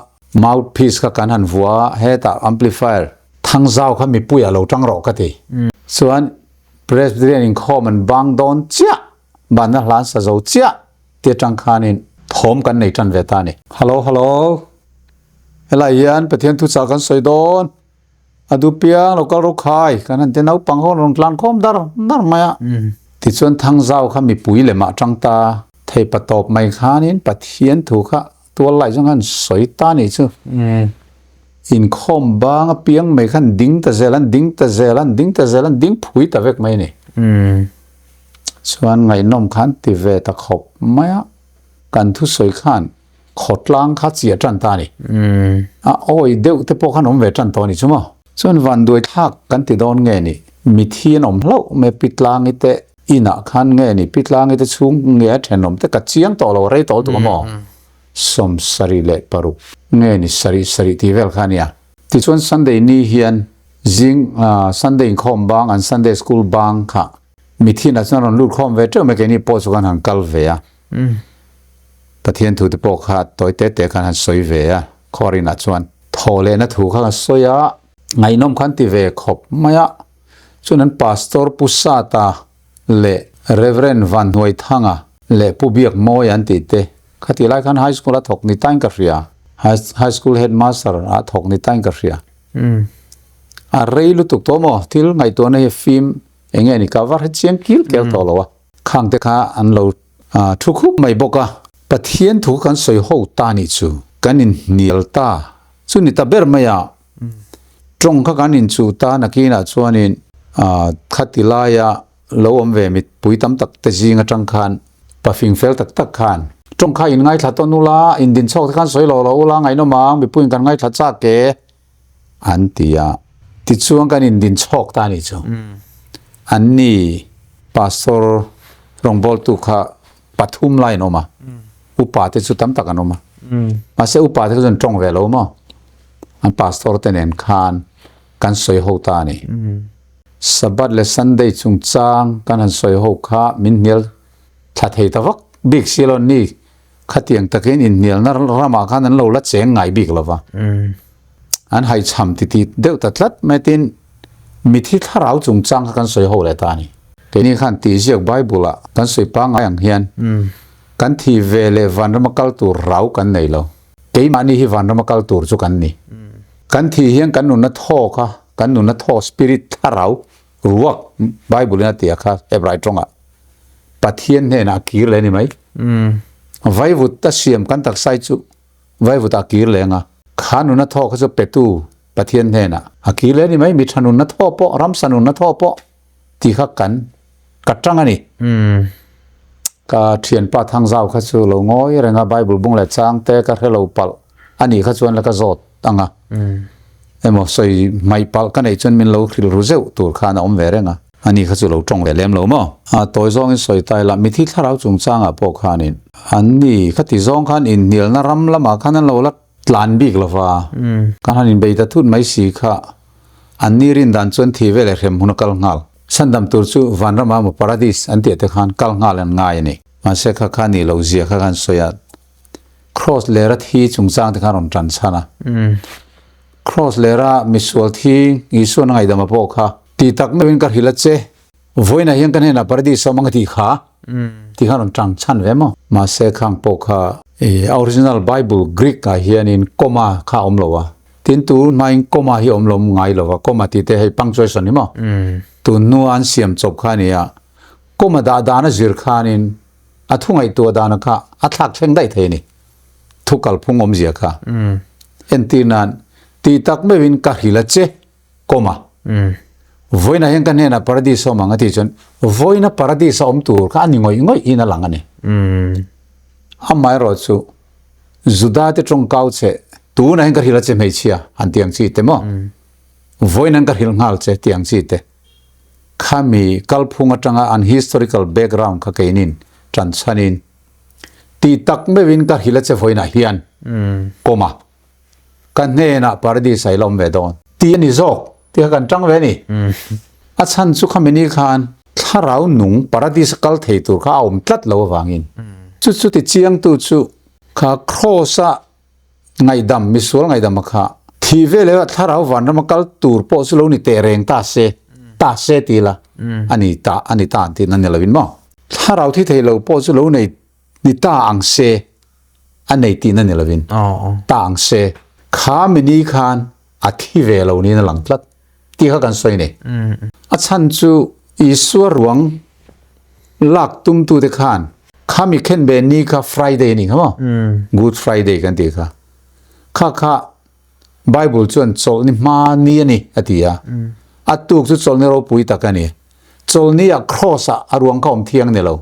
mouthpiece kha kan han vuah a, hetah amplifier thangzau kha mipui ah lo tang rawh ka ti. Chuan Presbyterian inkhawm an bang dawn chiah, banna hlan sa zo chiah ti atang khanin thawm kan nei tan ve ta a ni. Hello hello. Helai hian Pathian thuchah kan sawi dawn, a du piang lo kal ro khai kan han ti naupang ho rawn tlan khawm dar dar mai a. Tichuan Thangzau kha mipui lemah tang ta thei pa tawp mai khanin Pathian thu kha tual lai zawng khan sawi ta nih chu. Inkhawm bang apiang mai khan ding ta zel an ding ta zel an ding ta zel an ding phui ta vek mai a ni. Chuan ngaihnawm khan ti ve ta khawp mai a, kan thusawi khan Khawtlang kha chiah tan ta a ni. A awi deuh te pawh khan awm ve tan tawh a ni chu maw? Chuan vanduai thlak kan ti dawn nge ni? Mithi an awm hlauh mai Pitlangi te inah khan nge ni? Pitlangi te chhung nge a thenawm te ka chiang tawh lo rei tawh lutuk a maw? 76 nge ni sarih sarih tih vel kha a nia. Tichuan Sunday ni hian zing Sunday inkhawm bang an Sunday school bang kha mithi inah chuan rawn lut khawm ve teuh mai keini pawh chu kan han kal ve a. Pathian thu te pawh kha tawi te te khan han sawi ve a, Khaw-rinah chuan thaw lehna thu kha ka sawi a, ngaihnawm khan ti ve khawp mai a, chuan an Pastor Pu Sata leh Reverend Vanhnuaithanga leh Pu Biakmawia an tih te kha tih lai khan High School a thawk ni tain ka hria, High School Headmaster a thawk ni tain ka hria. A rei lutuk tawh maw, thil ngaihtuahna hi fim eng nge ni ka va hre chiang kil kel tawh lo a. Khang te kha an lo thu khup mai bawk a. Pathian thu kan sawi ho ta nih chu kan inhnial ta chu ni ta ber mai a. Tawng kha kan inchuh ta nakinah chuanin khati laia lo awm ve mipui tam tak te zing atang khan pafing fel tak tak khan tawng kha in ngaithla tawn ula, indin chhawk te khan sawi lo lo ula ngaihnawm ang mipuiin kan ngaithla chak e an ti a. Tichuan kan indin chhawk ta a nih chu. Anni Pastor rawngbawltu kha pathum lai an awm a, upa te chu tam tak an awm a. Mahse upa te chu an tawng ve lo maw? An pastor te nen khan kan sawi ho ta a ni. Sabbath leh Sunday chungchang kan han sawi ho kha min hnial thla thei ta vak bik si lo ni. Khatiang takin inhnialna ramah khan an lo la cheng ngai bik lo va. An haichham titi deuh ta tlat mai tin mithi thlarau chungchang kha kan sawi ho leh ta a ni. Keini khan tihziak Bible-ah kan sawi pangngai ang hian kan thi ve leh vanrama kal tur rau kan nei lo. Keimahni hi vanrama kal tur chu kan ni. Kan thih hian kan nunna thaw kha, kan nunna thaw, spirit, thlarau, ruak, Bible-in a ti a kha Hebrai tawngah, Pathian hnenah a kir leh a ni mai. Vaivut a siam kan taksa hi chu vaivut ah a kir leh ang a, kha nunna thaw kha chu petu Pathian hnenah a kir leh a ni mai. Mi tha nunna thaw pawh, ramsa nunna thaw pawh tih kha kan ka tang a ni. Ka thianpa Thangzau kha chu lo ngawi reng a, Bible bung leh chang te ka hre lo palh a nih kha chuan la ka zawt ang a. Emaw sawi hmaih palh ka neih chuan min lo hrilh ru zeuh tur khan a awm ve reng a. Ani kha chu lo tawng ve lem lo maw? A tawi zawngin sawi ta ila, mithi thlarau chungchangah pawh khanin an ni khati zawng khan inhnialna ram lamah khan an lo la tlan bik lo va, kan han inbei ta thut mai si kha An ni rin dan chuan thi veleh hrem hun a kal nghal. Chhandam tur chu vanrama emaw paradis an tih te khan kal nghal an ngai a ni. Mahse kha kha ni lo zia kha khan sawi a, Kraws lera thi chungchang te khan rawn tan chhan a. Kraws lera misual thi Isuan a ngaihdama pawh kha ti tak meuhin ka hrilh a che, vawiinah hian ka hnenah paradis a awm ang a tih kha ti khan rawn tan chhan ve maw? Mahse khang pawh kha original Bible Greek ah hianin comma kha a awm lo a. Tin tu hmain comma hi awm lo ngai lo va, comma tih te hei punctuation ni maw? Tun hnua an siam chawp kha a ni a, comma dah dan a zir khanin a thu ngaihtuah dana kha a thlak thleng daih thei a ni, thu kalphung awmzia kha. Entir nan, tih tak meuhin ka hrilh a che, comma. Vawiinah hian ka hnenah paradis a awm ang a tih chuan vawiina paradis a awm tur kha a ni ngawih ngawih in a lang a ni. Amaherawhchu chu Juda te tawngkau che tunah hian ka hrilh a che hmeichhia han ti ang chi te maw? Vawiin an ka hrilh nghal che ti ang chi te. Khami kalphung atanga an historical background kha keinin tan chhanin ti tak meuhin ka hrilh a che vawiinah hian comma ka hnenah paradise ah i la awm ve dawn tih a ni zawk tih kha kan tang ve a ni. A chhan chu khami ni khan thlarau nung paradise a kal thei tur kha a awm tlat lo avangin chu chu ti chiangtu chu kha cross a ngaihdam misual ngaihdam a kha thih veleh a thlarau vanram a kal tur pawh chu lo ni teh reng ta se ta se ti la a ni ta a ni ta an tihna ni lovin maw thlarau thi thei lo pawh chu lo nei Ni ta ang se, a nei tihna ni lovin, ta ang se, kha mini khan a thi ve lo niin a lang tlat tih kha kan sawi a ni. A chhan chu Isua ruang lak tumtute khan kha mi khenbe ni kha Friday a ni kha maw? Good Friday kan tih kha. Kha kha Bible chuan chawlhni hma ni a ni a ti a. A tuk chu chawlhni ropui tak a ni. Chawlhni ah cross ah a ruang kha awm thiang ni lo.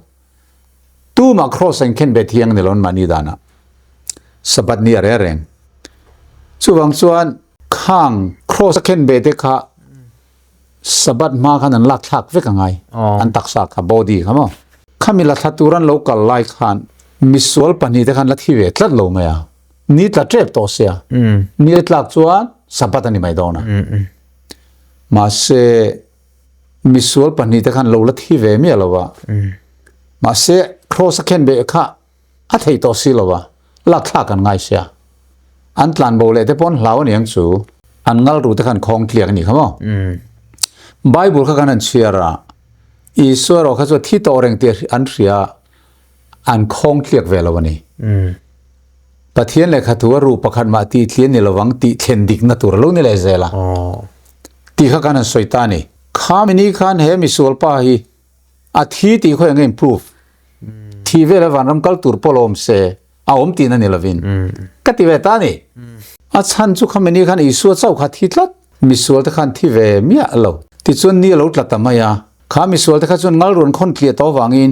Tumah cross a inkhen ve thiang ni lo an mahni danah Sabbath ni a reh reng. Chuvang chuan khang cross a khen ve te kha Sabbath hma khan an lak thlak vek a ngai. An taksa kha body kha maw. Khami la thla tur an lo kal lai khan misual pahnih te khan la thi ve tlat lo mai a. Ni tla tep tawh sia. Ni a tlak chuan Sabbath a ni mai dawn a. Mahse Misual pahnihte khan lo la thi ve miah lo a, mahse Kross a khen beh kha a thei tawh si lo a, lakthlak an ngai sia. An tlan bo leh te pawn hlau a niang chu, an ngal ru te khan khawng tliak a nih kha maw? Bible kha kan han chhiar a, Isua erawh kha chu a thi tawh reng tih an hria a, an khawng tliak ve lo a ni. Pathian lehkha thu a ru pakhat mah tih thli a ni lovang tih thlen dikna tur a lo ni leh zel a. Tih kha kan han sawi ta a ni. Khami ni khan he misual pa hi a thi tih khaw eng nge improve? Thih vel a vanram kal tur pawh lo awm se a awm tihna ni lovin ka ti ve ta a ni. A chhan chu khami ni khan Isua chauh kha thi tlat. Misual te khan thi ve miah lo. Tichuan ni a lo tla ta mai a, kha misual te kha chuan ngal rawn khawn tliah tawh avangin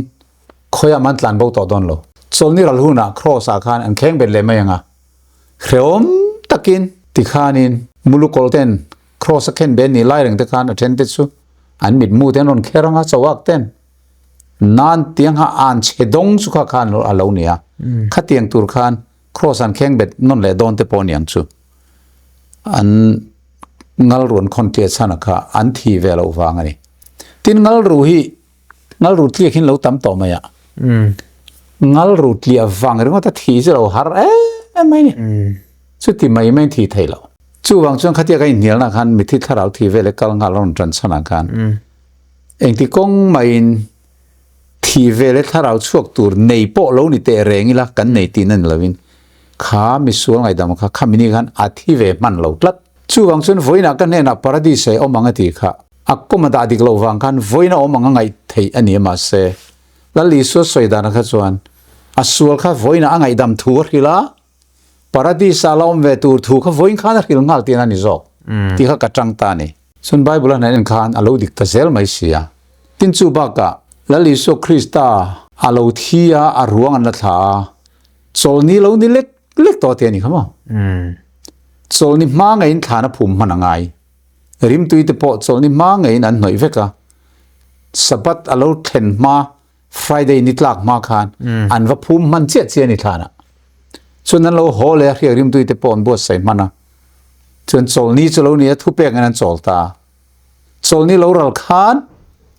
khawiah man tlan bo tawh dawn lo. Chawlni ral hunah Kraws ah khan an kheng bet leh mai ang a, hrehawm takin tikhanin Mulukawlh ten Kraws a khen bet ni lai reng te khan a then te chu an mitmu te an rawn kher ang a, chauhak ten nan tiang kha an chhe dawng chu kha khan a lo ni a, khatiang tur khan Kraws an kheng bet nawn leh dawn te pawh a ni ang chu. An ngal ruan khawn tliah chhan a kha an thi ve loh vang a ni. Tin ngal ru hi ngal ru tliak hin lo tam tawh mai a. Ngal ru tliah vang ringawt a thi chu lo har em em mai ni. Chuti mai mai thi thei lo. Chuvang chuan khatia ka inhnialna khan mithi thlarau thi vel e kal nghal a rawn tan chhan ah khan engti kawng maiin thi vel e thlarau chhuak tur nei pawh lo ni teh reng ila kan nei tihna ni lovin kha misual ngaihdam kha khami ni khan a thi ve hman lo tlat. Chuvang chuan vawiinah ka hnenah paradise ei awm ang a tih kha a kawm a dah dik loh vang khan vawiin a awm ang a ngaih theih a ni a mahse Lal Isua sawi dan kha chuan a sual kha vawiinah a ngaihdam thu a hrilh a, paradise ah la awm ve tur thu kha vawiin khan a hrilh nghal tihna a ni zawk tih kha ka tang ta a ni. Chuan Bible a hnaih en khan a lo dik ta zel mai si a. Tin chu bakah Lal Isua Krista a lo thi a, a ruang an la thla a, chawlni lo ni lek lek tawh tih a ni kha maw? Chawlni hma ngeiin thlan a phum hman a ngai. Rimtui te pawh chawlni hma ngeiin an hnawih vek a. Sabbath a lo thlen hma Friday ni tlak hma khan an va phum hman chiah chiah a ni thlanah. Chuan an lo haw leh a hriak rimtui te pawh an buatsaih hman a. Chuan chawlni chu lo ni a, thupek in an chawl ta. Chawlni lo ral khan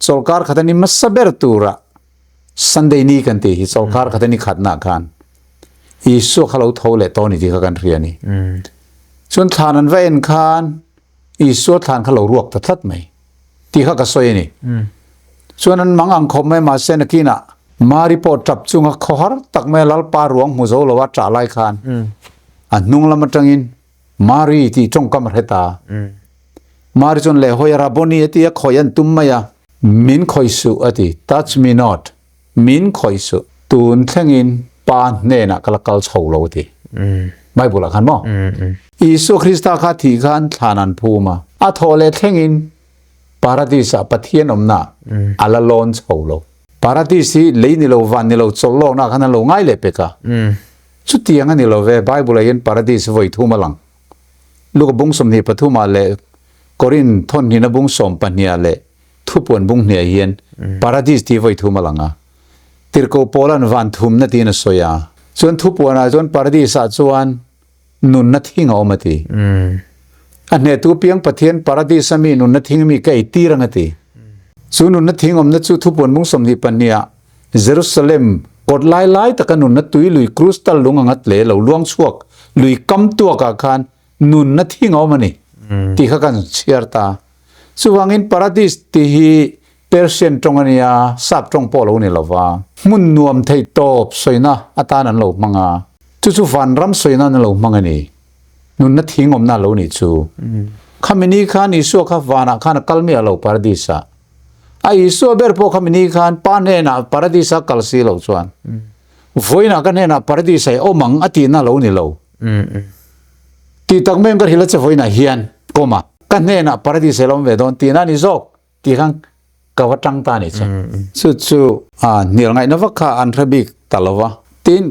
chawlkar khat a ni hmasa ber tura Sunday ni kan tih hi chawlkar khat a ni khatnah khan Isua kha lo tho leh tawh a ni tih kha kan hria a ni. Chuan thlan an va en khan Isua thlan kha lo ruak ta tlat mai tih kha ka sawi a ni. Chuan an mang ang khawp mai mahse nakinah Mari pawh tap chunga khawhar tak mai Lalpa ruang hmu zo lo a tah lai khan a hnung lam atangin Mari tih tawngkam a hre ta. Mari chuan leh hawi a Rabboni a ti a, khawi an tum mai a. Min khawi suh a ti, touch me not, min khawi suh, tun thlengin Pa hnenah ka la kal chho lo a ti. Bible ah khan maw? Isua Krista kha thih khan thlan an phum a, a thawh leh thlengin Paradis ah Pathian awmna a la lawn chho lo. Paradis hi lei ni lo van ni lo chawlh lawkna khan an lo ngai leh pek a. Chutiang a ni lo ve, Bible ah hian Paradis vawi thum a lang. Luka bung 23 ah leh Korin thawnhnihna bung 12 ah leh Thupuan bung hniah hian Paradis tih vawi thum a lang a. Tirhkoh Paula'n van thumna tiin a sawi a. Chuan Thupuan ah chuan Paradis ah chuan nunna thing a awm a ti. A hnehtu piang Pathian Paradis a mi nunna thing mi ka ei tir ang a ti. Chu nunna thing awmna chu Thupuan bung 22 ah Jerusalem kawt lai lai taka nunna tui lui krustal lung anga tle lo luang chhuak lui kam tuakah khan nunna thing a awm a ni tih kha kan chhiar ta. Chuvangin Paradis tih hi Persian tawng a nia, Sap tawng pawh lo ni lova, hmun nuam theih tawp sawina atan an lo hmang a, chu chu vanram sawina an lo hmang a ni. Nunna thing awmna a lo nih chu. Khami ni khan Isua kha vanah khan a kal miah lo Paradis-ah. A Isua ber pawh khami ni khan Pa hnenah Paradis a kal si lo chuan vawiinah ka hnenah Paradis ah i awm ang a tihna lo ni lo. Tih tak mai ka hrilh a che vawiinah hian kawma ka hnenah Paradis ah i lo awm ve dawn tihna a ni zawk tih khan ka va tang ta a ni chu. Chu chu a hnial ngaihna vak kha an hre bik ta lo va. Tin,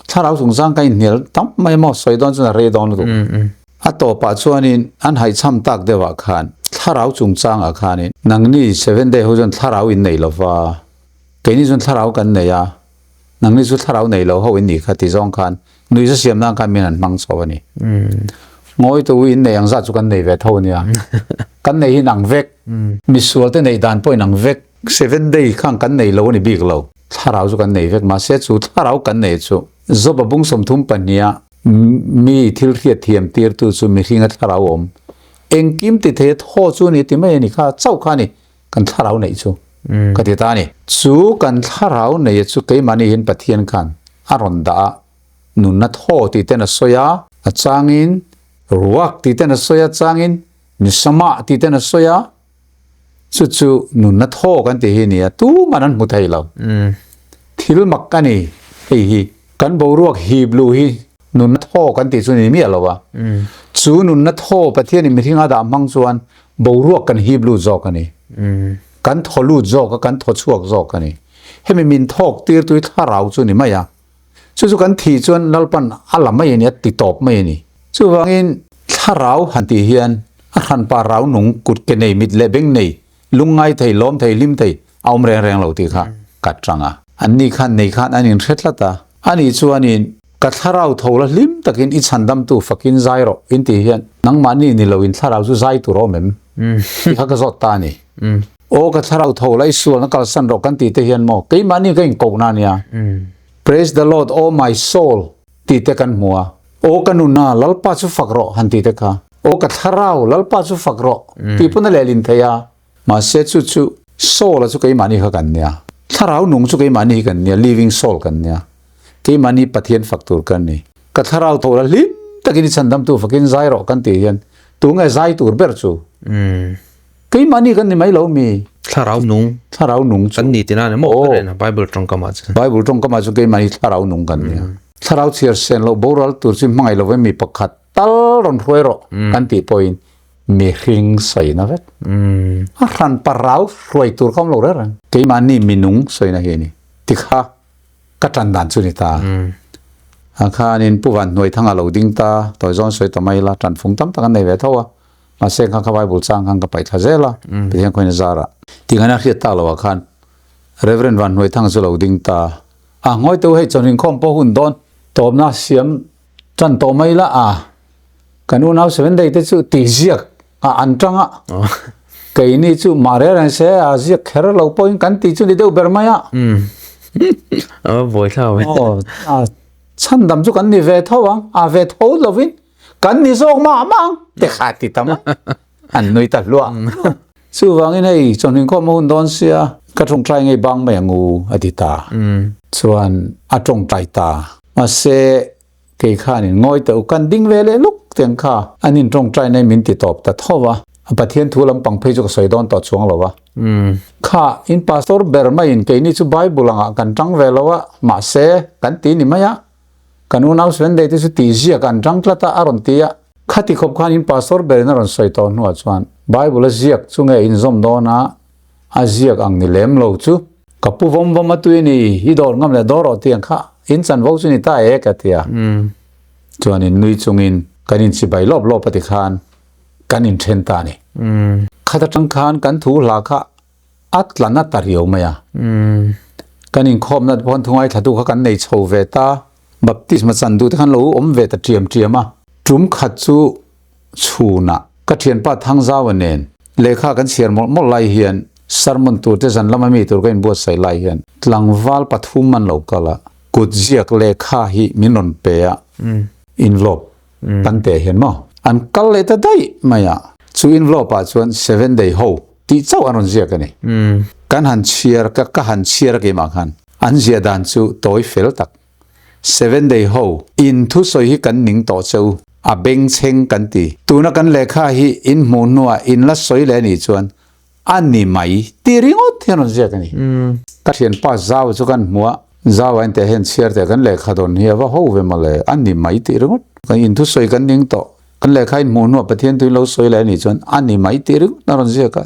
thlarau chungchang ka inhnial tam mai maw sawi dawn chuan a rei dawn lutuk. A tawpah chuanin an haihchham tak deuhah khan thlarau chungchangah khanin nangni Seven Day ho chuan thlarau in nei lo va, keini chuan thlarau kan nei a, nangni chu thlarau nei lo ho in nih kha ti zawng khan nuihza siam nan khan min han hmang chho a ni. Ngawi tu in nei ang zat chu kan nei ve tho a nia. Kan nei hi inang vek. Misual te neih dan pawh inang vek. Seven Day khan kan nei lo a ni bik lo. Thlarau chu kan nei vek mahse chu thlarau kan nei chu Job-a bung 32 a mi thil hriat thiam tirtu chu mihringa thlarau awm engkim ti thei a thaw chu ni ti mai a ni kha chauh kha a ni kan thlarau neih chu ka ti ta a ni. Chu kan thlarau neia chu keimahni hian Pathian khan a rawn dah a, nunna thaw tih ten a sawi a, a changin ruak tih ten a sawi a, changin nisamah tih ten a sawi a, Chu chu nunna thaw kan tih hi a ni a, tuman an hmu thei lo. Thil mak a ni hei hi. Kan boruak hip luh hi nunna thaw kan tih chu ni miah lo a. Chu nunna thaw Pathianin mihring a dah hmang chuan boruak kan hip lut zawk a ni. Kan thaw lut zawk a, kan thaw chhuak zawk a ni. Hemi min thawk tirtu hi thlarau chu ni mai a. Chu chu kan thih chuan Lalpan a la mai a ni, a ti tawp mai a ni. Chuvangin thlarau han tih hian a hranpa rau nung kut ke nei, mit leh beng nei, lungngai thei, lawm thei, hlim thei a awm reng reng lo tih kha ka tang a. Anni khan nei khan an inhre tlat a. Ani chuanin ka thlarau tho la hlim takin i chhandamtu fakin zai rawh in tih hian nangmahni ni loin thlarau chu zai tur a awm em? Tih kha ka zawt ta a ni. Aw ka thlarau tho la i sualna kalsan rawh kan tih te hian maw keimahni ka inkohna a nia. Praise the Lord O my soul tih te kan hmu a. Aw ka nuna Lalpa chu fak rawh han tih te kha. Aw ka thlarau Lalpa chu fak rawh tih pawn a lehlin thei a. Mahse chu chu soul a chu keimahni kha kan nia. Thlarau nung chu keimahni hi kan nia, living soul kan nia. Keimahni Pathian fak tur kan ni. Ka thlarau tho la hlim takin i chhandamtu fakin zai rawh kan tih hian tunge zai tur ber chu? Keimahni kan ni mai lo mi? Thlarau nung. Thlarau nung chu. Kan ni tina ni maw? Aw. Bible tawngkamah chuan. Bible tawngkamah chuan keimahni thlarau nung kan nia. Thlarau chhiar sen loh boral tur chu hmangaih lo mi pakhat tal rawn hruai rawh kan tih pawhin mihring sawina vek. A hran parau hruai tur kha awm lo reng reng. Keimahni minung sawina hi a ni. Tikha ka tan dan chu ni ta. A khanin Pu Van Hnuai Thanga lo ding ta, tawi zawn sawi ta mai la, tan fung tam tak an nei ve tho a. Mahse kha kha Bible chang khan ka paih thla zel a, Pathian khawiin a zar a. Tikhan a hriat tak loah khan Reverend Van Hnuai Thanga chu lo ding ta. A ngawi teuh hei chawn inkhawm pawh hun dawn tawpna siam tan tawh mai la a. Kan unau Sevenday te chu tih ziak a an tang a. Keini chu mah reng reng se a ziak kher lo pawhin kan tih chu ni deuh ber mai a. A buai thlau e. Aw, a chhandam chu kan ni ve tho ang, a ve tho lovin kan ni zawk mah mah ang te kha ti tam a. An nui ta hluah. Chuvangin hei chawhnu inkhawm a hun dawn sia ka tawngtai ngei bang mai ang u a ti ta. Chuan a tawngtai ta. Mahse Kei khanin ngawi teh u, kan ding ve leh luk teng kha an in tawngtai nai min ti tawp ta tho va, a Pathian thu lampang phei chu ka sawi dawn tawh chuang lo va. Kha in pastor ber maiin keini chu Bible angah kan tang ve lo a, mahse kan ti ni mai a, kan unau Sunday te chu tih ziak an tang tlat a, a rawn ti a. Khati khawp khan in pastor berin a rawn sawi tawh hnuah chuan Bible a ziak chu nge inzawm dawn a, A ziak ang ni lem lo chu. Ka pu vawm vawm a tui ni, i dawr ngam leh dawr rawh tih ang kha in chanvo chu ni ta e ka ti a. Chuan in nui chungin kan inchibai lawp lawp a ti khan kan inthen ta a ni. Khat atang khan kan thu hla kha a tla na ta riau mai a. Kan inkhawmna pawn thungai thlatu kha kan nei chho ve ta. Baptisma chan duh te khan lo awm ve ta ṭiam ṭiam a. Ṭum khat chu chhunah ka ṭhianpa Thangzaua nen lehkha kan chhiar mawlh mawlh lai hian sermon tur te zan lama mi tur ka inbuatsaih lai hian tlangval pathum an lo kal a, kut ziak lehkha hi min rawn pe a, envelope kan teh hian maw an kal leh ta daih mai a, chu envelope ah chuan seven day ho tih chauh an rawn ziak a ni. Kan han chhiar ka ka han chhiar a keimah khan an ziah dan chu tawi fel tak. Seven day ho in thusawi hi kan ning tawh che u, a bengchheng kan ti. Tuna kan lehkha hi in hmuh hnuah in la sawi leh anih chuan a ni mai ti ringawt hian rawn ziak a ni. Ka thianpa Zau chu kan hmu a, Zau a enteh hian chhiar teh kan lehkha dawn hi a va ho ve mawle, a ni mai tih ringawt. Kan in thusawi kan ning tawh, kan lehkha in hmuh hnuah Pathian tuin lo sawi leh anih chuan a ni mai tih ringawt a rawn ziak a.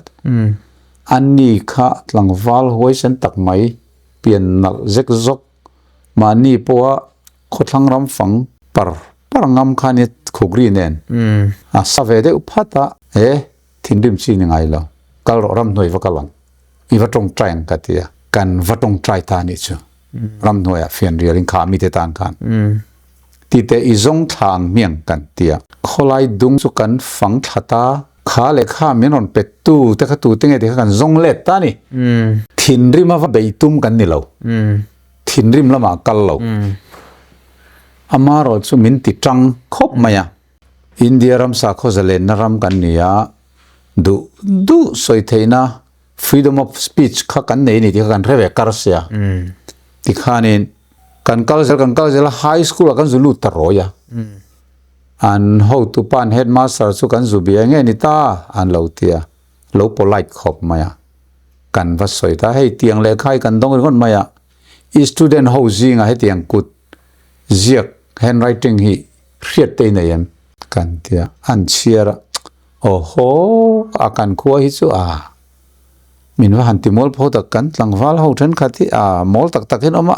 A ni kha tlangval huaisen tak mai, pian nalh zek zawk Mahni pawha khawthlang ram fang par par ngam kha nia khukri nen a sa ve deuh phat a, he thinrim chi ni ngai lo, kal rawh ramhnuai va kal ang, i va tawngtai ang ka ti a, kan va tawngtai ta anih chu ramhnuaiah fianrial in kha mite tan khan tite i zawng thla ang hmiang kan ti a, khawlai dung chu kan fang thla ta, kha leh kha min rawn pet tu te kha tute nge ti kha kan zawng let ta a ni, thinrim a va bei tum kan ni lo. Thinrim lamah kal lo. Amarawh chu min ti tang khawp mai a. India ram sakhaw zalenna ram kan ni a, duh duh sawi theihna freedom of speech kha kan nei a ni tih kha kan hre ve kar sia. Tikhanin kan kal zel kan kal zel a, high school ah kan zu lut ta rawi a. An hotupa an headmaster chu kan zu bia nge ni ta an lo ti a. Lo polite khawp mai a, kan va sawi ta hei tiang lehkha hi kan dawng ringawt mai a, i student ho zinga hetiang kut ziak handwriting hi hriat te i nei em? Kan ti a, an chhiar a, Awhaw, a kan khua hi chu a, min va han ti mawl pho tak, kan tlangval ho thenkhat hi a mawl tak tak hian awm a,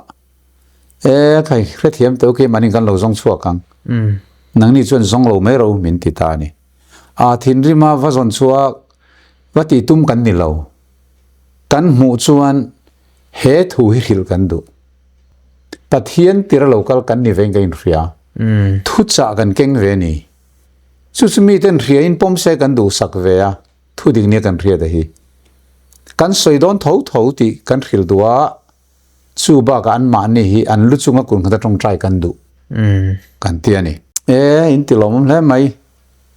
e khai hrethiam teuh khi mahni kan lo zawng chhuak ang, nangni chuan zawng lo mai ro min ti ta a ni. A thinrima va zawn chhuak va tih tum kan ni lo, kan hmuh chuan he thu hi hrilh kan duh. Pathian tira lo kal kan ni vein ka inhria. Thuchah kan keng ve ni. Chu chu miten hriain pawm se kan duhsak ve a, thu dik nia kan hriat a hi. Kan sawi dawn tho tho tih kan hrilh duh a, chu bakah anmahni hi an lu chunga kun khat a tawngtai kan duh kan ti a ni. E, in ti lawmawm hle mai.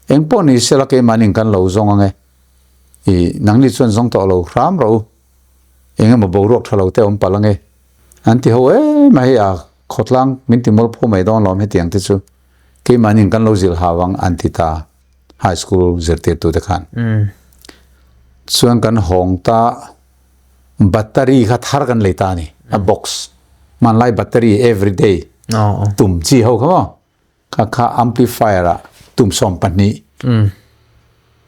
Eng pawh ni sela keimahni in kan lo zawng ang e. I, nangni chuan zawng tawh lo hram rawh u. Eng emaw boruak tha lo te awm palh ang e. An ti ho em a hei a khawtlang min ti mawl pho mai dawn lawm hetiang te chu keimahni in kan lo zilh hau ang an ti ta high school zirtirtu te khan. Chuan kan hawng ta battery kha thar kan lei ta a ni a box hmanlai battery everyday tum chi ho kha maw. Kha kha amplifier ah tum 12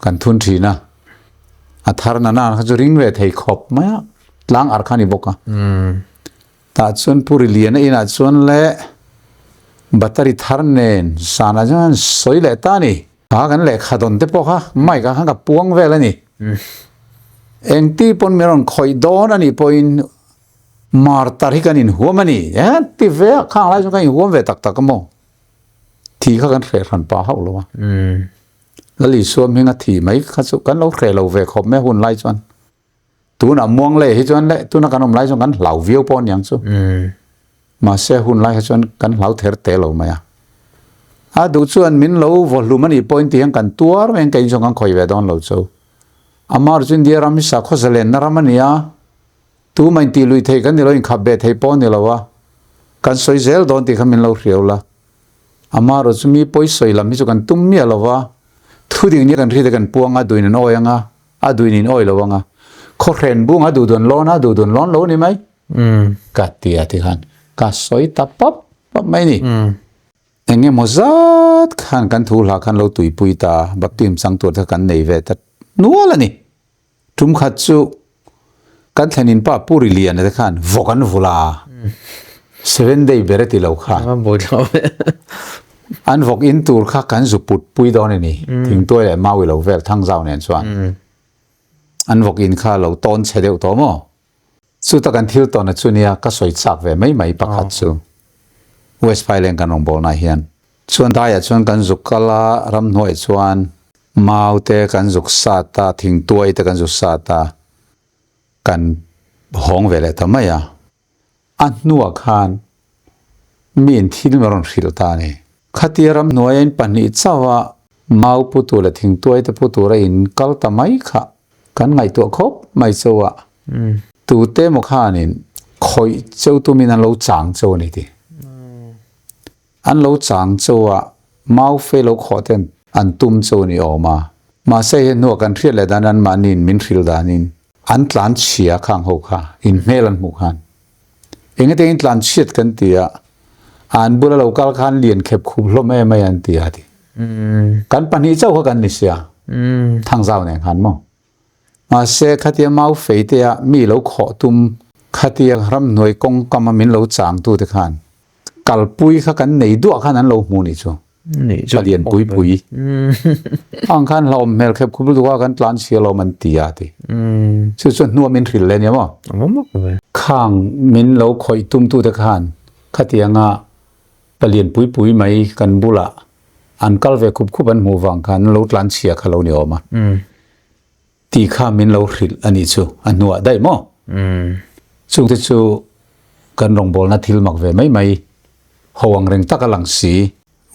kan thun thin a, a thar na na kha chu ring ve thei khawp mai a, tlang ar kha a ni bawk a. Tah chuan Pu Riliana inah chuan le battery thar nen sanah chuan sawi leh ta a ni. Kha kan lehkha dawn te pawh kha mic ah khan ka puang vel a ni. Engti pawn min rawn khawih dawn a nih pawhin Martar hi kan inhuam a ni. E ti ve a, khang lai chuan kan inhuam ve tak tak a maw? Thi kha kan hreh hran pah hauh lo a. Lal Isua hminga thi mai kha chu kan lo hreh lo ve khawp mai a hun lai chuan. Tunah muang leh hi chuan leh tuna kan awm lai chuan kan hlau viau pawh aniang chu. Mahse hun lai kha chuan kan hlau ther te lo mai a. A duh chuan min lo vaw hlum a nih pawhin ti hian kan tuar mai ang kei chuan kan khawih ve dawn lo chu. Amah chu India ram hi sakhaw zalenna ram a ni a. Tuma intih lui thei kan ni lo, inkhap ve thei pawh a ni lo a, kan sawi zel dawn tih kha min lo hriau la. Amaherawh chu mi pawi sawi lam hi chu kan tum miah lo va, thu ding nia kan hriat hi kan puang a, duin an awi ang a, a duin in awi lo ang a, khawhren bung a duh dun lawn a, duh dun lawn lo a ni mai. Ka ti a tikhan ka sawi ta pap pap mai a ni. Eng emaw zat khan kan thu hla khan lo tuipui ta, baptism chang tur te kha kan nei ve ta nual a ni. Tum khat chu kan thlen in pa Pu Riliana te khan vawk an vul a, seven day ber a ti lo khan an vawk in tur kha kan zu put pui dawn a ni, thingtuai leh mau i lo vel thangzau nen chuan an vawk in kha lo tawn chhe deuh tawh maw? Chuta kan thil tawn a chu nia ka sawi chak ve mai mai pakhat chu West Phailen kan rawngbawlna hian chuan daiah chuan kan zuk kal a, ramhnuai chuan mau te kan zuk sat a, thingtuai te kan zuk sat a, kan hawng ve leh ta mai a. A hnuah khan miin thil min rawn hrilh ta a ni. Khatia ramhnuaia in pahnih chauh a mau pu tur leh thingtuai te pu tura in kal ta mai kha kan ngaihtuah khawp mai chauh a, tute emaw khanin khawih cheu tumin an lo chang cheu a ni ti. An lo chang cheu a, mau fe lo khawh ten an tum cheu a ni awm a. Mahse he hnuah kan hriat leh dan anmahniin min hrilh danin an tlan chhia khang ho kha in hmel an hmuh khan Engati in tlan chhiat kan ti a, an bula lo kal khan lian khep khup hlawm em mai an ti a ti. Kan pahnih chauh kha kan ni sia, Thangzau nen khan maw. Mahse khatia mau fei te a mi lo khawh tum, khatia ramhnuai kawngkam a min lo chang tu te khan kalpui kha kan nei duah khan an lo hmu nih chu. Palian pui pui. Ang khan hlauhawm hmel khep khup lutuk a kan tlan chhia lawm an ti a ti. Chu chuan hnuah min hrilh leh nia maw? Khang min lo khawih tum tu te khan khatianga palian pui pui mai kan bulah an kal ve khup khup an hmuh vang khan an lo tlan chhia kha lo ni awm a. Tih kha min lo hrilh a nih chu a hnuah daih maw? Chungte chu kan rawngbawlna thil mak ve mai mai ho ang reng tak a lang si.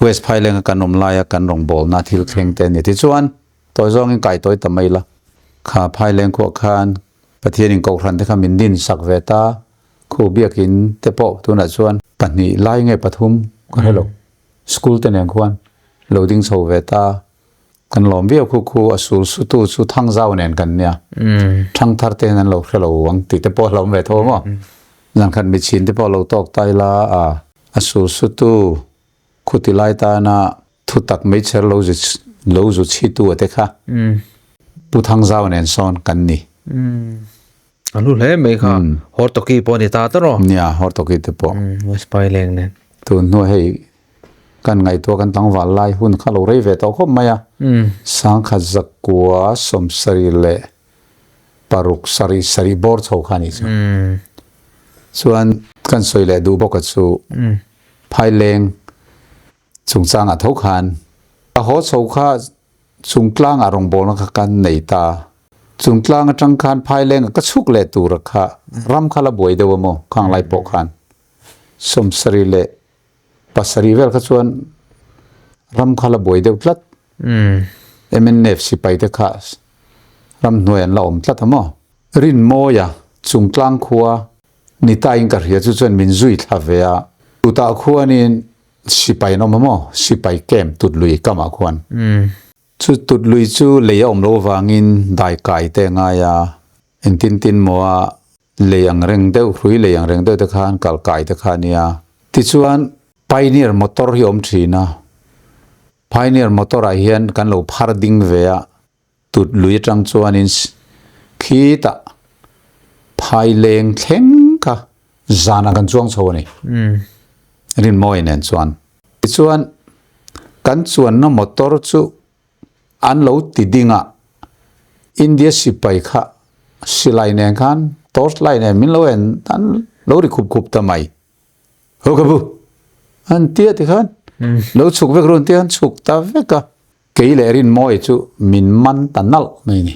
West Phailenga kan awm laia kan rawngbawlna thil thleng te a ni. Tichuan, tawi zawngin kai tawi ta mai la. Kha Phaileng khuah khan Pathianin Kohhran te kha min din sak ve ta. Khu biakin te pawh tunah chuan pahnih lai nge pathum ka hre lo. School te nen khuan lo ding chho ve ta. Kan lawm viau khu khu a sul sutu chu Thangzau nen kan nia. Thangthar te hian an lo hre lo ang tih te pawh a hlauhawm ve tho maw? Zan khat michin te pawh lo tawk ta ila a, a sul sutu khuti lai tana. Thutak meichher lo zu lo zu chhitu a te kha Pu Thangzau nen sawn kan ni. A hlu hle mai kha. Hortoki pawh a ni ta ta rawh. Nia, Hortoki te pawh. West Paileng nen. Tun hnuah hei kan ngaihtuah kan tlangval lai hun kha lo rei ve tawh khawp mai a. 1976 sarih sarih bawr chho kha a nih chu. Chuan kan sawi leh duh bawk a chu Phaileng Chungchangah tho khan ka haw chho kha Chungtlangah rawngbawlna kha kan nei ta. Chungtlang atang khan Phailengah ka chhuk leh tura kha ram kha la buai deuh a maw khang lai pawh khan 77 vel kha chuan ram kha la buai deuh tlat. MNF sipai te kha ramhnuai an la awm tlat a maw. Rinmawia Chungtlang khua Ni tain ka hria chu chuan min zui thla ve a, tutah khuanin sipai an awm a maw? Sipai camp tut lui kamah khuan. Chu tut lui chu lei a awm loh avangin dai kai te a ngai a, engtin tin maw a lei ang reng deuh, hrui lei ang reng deuh te khan kal kai te kha a nia. Tichuan Pioneer motor hi a awm thin a, Pioneer motor ah hian kan lo phar ding ve a, Tut lui atang chuanin khitah phaileng thleng kha zanah kan chuang chho a ni. Rinmawi nen chuan. Tichuan kan chuanna motor chu an lo ti ding a, India sipai kha silai nen khan torch light nen min lo en an lo ri khup khup ta mai. Ho ka bu! An tia tikhan lo chhuk vek ru an tia an chhuk ta vek a. Kei leh Rinmawi chu min man ta nalh mai a ni.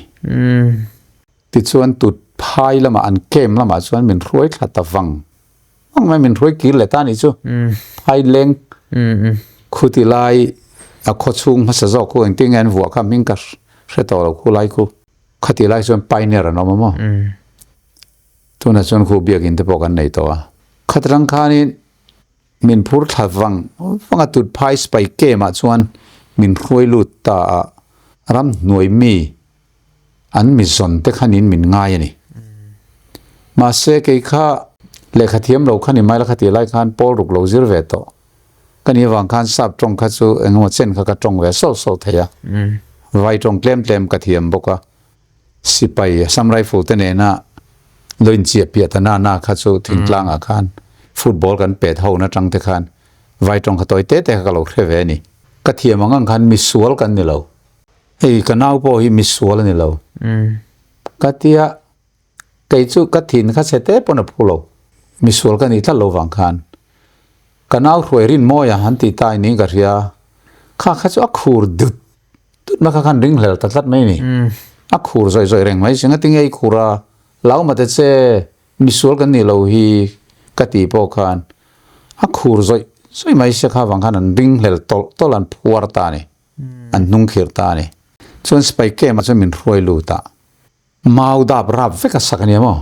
Tichuan tut phai lamah an camp lamah chuan min hruai thla ta vang vang mai, min hruai kir leh ta a nih chu. Phai leng khuti lai a khaw chhung hmasa zawk khu engtin nge an vuah kha hming ka hre tawh lo khu lai khu. Khati lai chuan pioneer an awm a maw? Tunah chuan khu biakin te pawh kan nei tawh a. Khatrang khanin Min phur thla vang vang a tut phai sipai camp ah chuan min hruai lut ta a, ramhnuai mi an mi zawn te khanin min ngai a ni. Mahse kei kha lehkha thiam lo kha ni mai la kha tih lai khan pawl ruk lo zir ve tawh ka nih avang khan sap tawng kha chu engemaw chen kha ka tawng ve sawlh sawlh thei a, vai tawng tlem tlem ka thiam bawk a. Sipai Assam Rifle te nena lo inchiah piah ta na na kha chu thingtlangah khan football kan pet ho na tang te khan vai tawng kha tawi te te kha ka lo hre ve a ni. Ka thiam ang ang khan misual kan ni lo. Hei ka nau pawh hi misual a ni lo. Ka tia kei chu ka thin kha chhe te pawn a phu lo. Misual ka nih tlat lo vang khan ka nau hruai rin mawi a han tih ta in ka hria kha kha chu a khur dut Tutna kha khan ring hlel ta tlat mai ni. A khur zawih zawih reng mai si. Ngatinge i khur a, lau mate che, misual kan nih lo hi ka tih pawh khan a khur zawih zawih mai sia kha vang khan an ring hlel tawlh tawlh an phuar ta a ni. An hnung khir ta a ni. Chuan sipai camp ah chuan min hruai lut a, mau dap rap vek a sak a nia maw?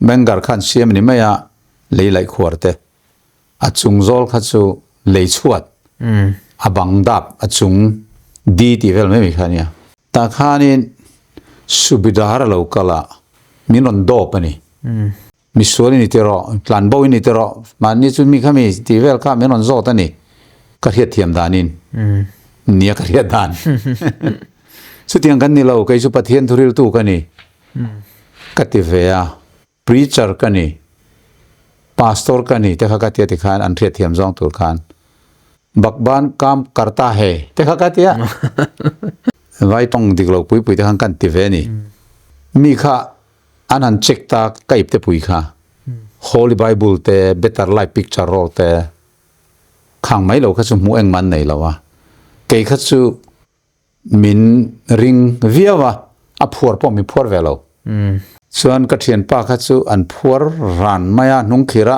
Bengar khan siam a ni mai a, lei laih khuar te. A chung zawl kha chu lei chhuat, a bang dap, a chung di tih vel mai mai kha a nia. Tah khanin Subidar a lo kal a, min rawn dawp a ni. Misual i ni ti rawh, tlanbo i ni ti rawh, mahni chu mi kha mi tih vel kha min rawn zawt a ni. Ka hriatthiam danin nia ka hriat dan. Chutiang kan ni lo, kei chu Pathian thuriltu ka ni ka ti ve a. Preacher ka ni, Pastor ka ni te kha ka tia tikhan an hriatthiam zawng tur khan Bakban kam karta he te kha ka tia. Vai tawng dik lo pui pui te khan kan ti ve a ni. Mi kha an han check ta ka ip te pui kha Holy Bible te Better Life Picture Roll te khang mai lo kha chu hmuh engmah an nei lo a. Kei kha chu Min ring viau a, a phuar pawh min phuar ve lo. Chuan ka thianpa kha chu an phuar ran mai a, hnung khir a,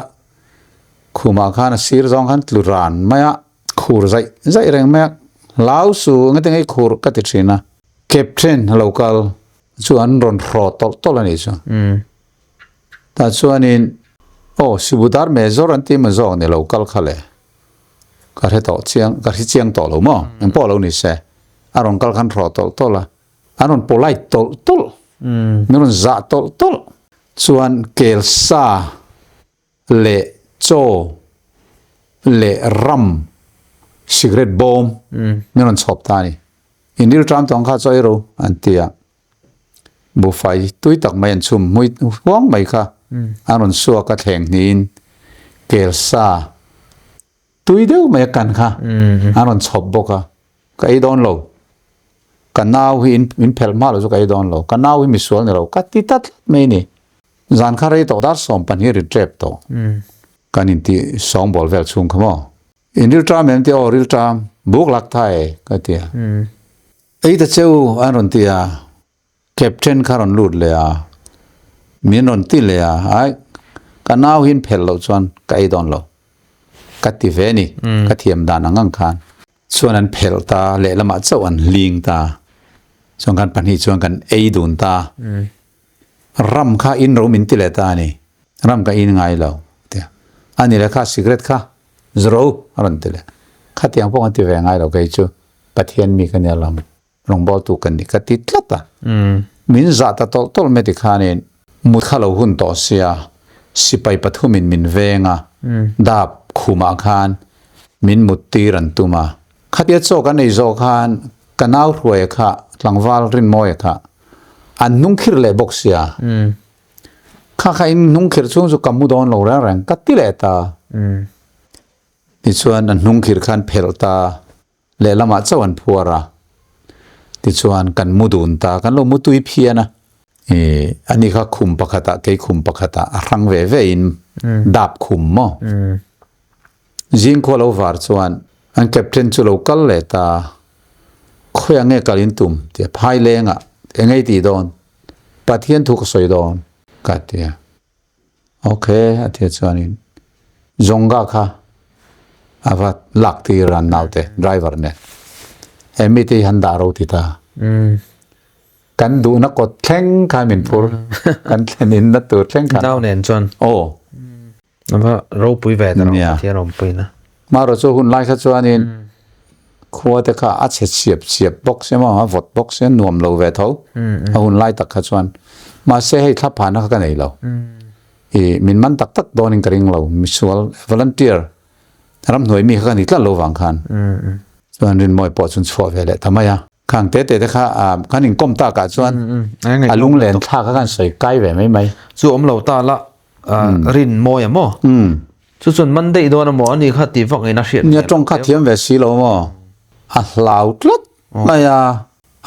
khumah khan a sir zawng khan tlu ran mai a, khur zaih zaih reng mai a, hlau su engati nge i khur ka ti thin a. Captain a lo kal chu an rawn hraw tawlh tawlh a nih chu. Tah chuanin aw Sibudar Major an ti maw zawk ni lo kal kha le. Ka hre tawh chiang, ka hre chiang tawh lo maw? Eng pawh lo ni se. A rawn kal khan hrawh tawlh tawlh a, an rawn polite tawlh tawlh, min rawn zah tawlh tawlh. Chuan kelsa leh chaw leh ram Cigarette bawm min rawn chhawp ta a ni. In rilṭam tawng kha chaw ei ro an ti a. Buhfai tui tak mai an chhum hmui huang mai kha an rawn suak a thleng hnihin kel sa tui deuh mai a kan kha an rawn chhawp bawk a. Ka ei dawn lo. Ka nau hi in phelh hma lo chu ka ei dawn lo. Ka nau hi misual ni lo ka ti ta tlat mai a ni. Zan kha rei tawh dar 12 ri tep tawh. Kan inti sawngbawl vel chhung kha maw. In rilṭam em ti aw rilṭam buk lak tha e ka ti a. Ei ta che u an rawn ti a, captain kha rawn lut leh a, min rawn ti leh a, ai ka nau hi in phelh loh chuan ka ei dawn lo ka ti ve ni, ka thiam dan ang ang khan. Chuan an phelh ta, lehlamah chauh an hling ta, chuan kan pahnih chuan kan ei dun ta. Ram kha in ro min ti leh ta a ni, ram ka in ngai lo ti a, a ni le kha cigarette kha zro a rawn ti leh, khatiang pawh ka ti ve ngai lo kei chu Pathian mi ka nia lam rawngbawltu ka ni ka ti tlat a, min zah ta tawlh tawlh mai ti khanin mut kha lo hun tawh sia, sipai pathumin min veng a, dap khumah khan min mut tir an tum a, khatia chaw kan ei zawh khan ka nau hruaia kha tlangval Rinmawia kha An hnungkhirh leh bawk sia. Kha kha in hnungkhirh chhung chu ka mu dawn lo reng reng ka ti leh ta. Tichuan an hnungkhirh khan phelh ta, lehlamah chauh an phuar a. Tichuan kan mu dun ta, kan lo mu tui phian a. I ani kha khum pakhatah kei khum pakhatah a hrang ve ve in dap khum maw. Zingkhua lo var chuan an captain chu lo kal leh ta, Khawiah nge kal in tum? ti a, Phai lengah eng ei tih dawn? Pathian thu ka sawi dawn ka ti a. Ok a ti a chuanin Zonga kha a va lak tir a an naute driver nen he mite hi han dah ro ti ta. Kan duhna kawt thleng khan min phur kan thlen in na tur thleng khan. Nau nen chuan. Aw. Ava ropui ve ta rawh Pathian awmpui na. Maro chu hun lai kha chuanin khua te kha a chhe chhiap chhiap bawk sia maw a vawt bawk sia nuam lo ve tho a hun lai tak kha chuan mahse hei thla phahna kha ka nei lo i min man tak tak dawnin ka ring lo misual volunteer ramhnuai mi kha ka ni tlat lo vang khan chuan rinmawi pawh chun chhuah ve leh ta mai a. Khang te te te kha kan inkawm takah chuan a lunglen thlak kha kan sawi kai ve mai mai. Chu awm lo ta la rin mawi a maw? Chu chuan man daih dawn a maw? Ani kha ti vak in a hriat. Nia tawng kha thiam ve si lo maw? A hlau tlat mai a,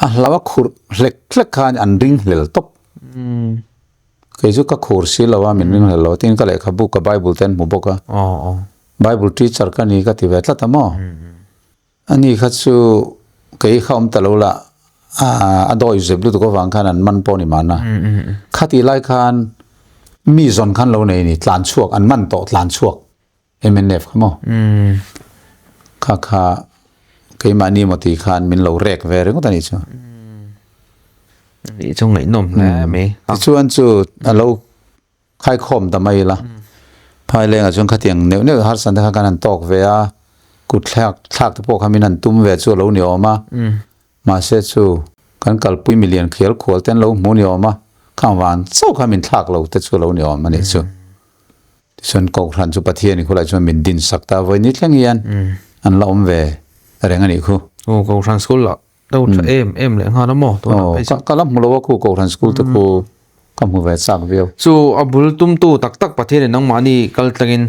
a hlau a khurh hlek hlek khan an ring hlel tawp. Kei chu ka khur si lo a, min ring hlel lo tin ka lehkhabu ka Bible te an hmu bawk a. Bible teacher ka ni ka ti ve tlat a maw? Ani kha chu kei kha awm ta lo la, a dawi zep lutuk avang khan an man pawh ni mahna. Khatih lai khan mi zawn khan lo nei ni, tlan chhuak, an man tawh tlan chhuak mnf kha maw. Kha kha keimahni maw tih khan min lo rek ve ringawt a nih chu. Nih chu ngaihnawm hle mai. Tichuan chu a lo Khaikhawm ta mai ila. Phailengah chuan khatiang neuh neuh harsan te kha kan han tawk ve a, kut thlak thlak te pawh kha min han tum ve chu a lo ni awm a. Mahse chu kan kalpui milian khial khual te an lo hmu ni awm a, khang van chauh kha min thlak lo te chu a lo ni awm a nih chu. Tichuan Kohhran chu Pathianin khulai chuan min din sak ta vawi ni thleng hian an la awm ve reng a nih khu. Aw Kohhran school ah Lo tha em em leh nghal a maw tunah phei chuan. Ka la hmu lo a khu Kohhran school te khu ka hmu ve chak viau. Chu a bul tumtu tak tak Pathian in nangmahni kal tlangin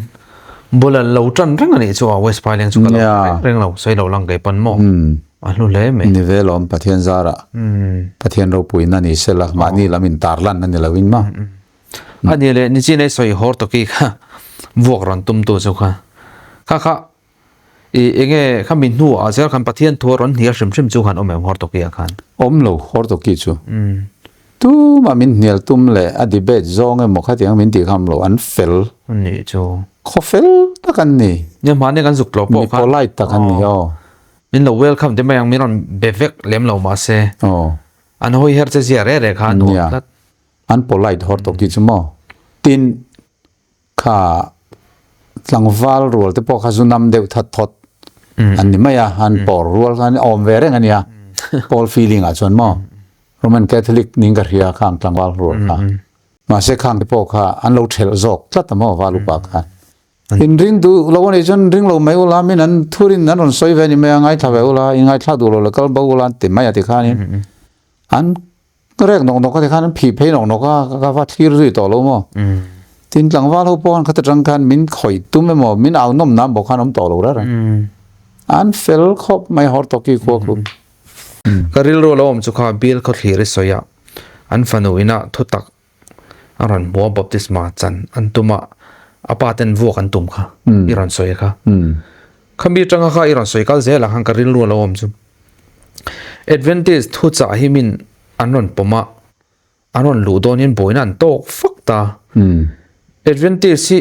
bul an lo tan reng a nih chu a West Phaileng chu ka lo reng reng lo sawi lo lang kei pawn maw a hlu hle mai. Ni ve lawm Pathian zarah Pathian ropuina ni sela mahni lam in tar lan a ni lo in maw. A ni leh nichin ei sawi hawr tawki kha vuak rawn tumtu chu kha kha kha I enge kha mi hnu ah zel khan Pathian thu a rawn hnial hrim hrim chu khan awm em Hortoki ah khan? Awm lo Hortoki chu. Tumah min hnial tum leh a debate zawng emaw khatiang min tih kha awm lo, an fel. Anih chu. Khaw fel tak an ni. Nia hmani kan zuk tlawh pawh khan. Mi polite tak an ni aw. Min lo welcome te mai ang min rawn be vek lem lo mahse. Aw. An hawi her che zia reh reh kha an nuam tlat. An polite Hortoki chu maw. Tin. Kha tlangval rual te pawh kha zu nam deuh that thawt an ni mai a, an pawr rual khan awm ve reng a nia, pawl feeling ah chuan maw Roman Catholic ning ka hria khang tlangval rual kha. Mahse khang te pawh kha an lo thelh zawk tlat a maw val upa khan. In ring duh lo a nih chuan ring lo mai ula, min an thurin an rawn sawi ve a ni mai a, ngaithla ve ula, in ngaithla duh lo la kal bo ula an ti mai a tikhanin an rek nawk nawk a tikhan an phih phei nawk nawk a, ka va thlir zui tawh lo maw. Tin tlangval ho pawh khan khata tang khan min khawih tum emaw min au nawm nan bawk khan awm tawh lo reng reng. An fel khawp mai Hortoki khua khu. Ka rilru lo awm chu kha Bill khawthlir i sawi a, an fanu ina thutak a rawn hmu a baptisma chan an tum a a pa ten vuak an tum kha i rawn sawi kha khami atanga kha i rawn sawi kal zel ang khan ka rilru alo awm chu Adventist thu chah hi min an rawn pawm a an rawn luh dawn hian buaina an tawk fak ta Adventist hi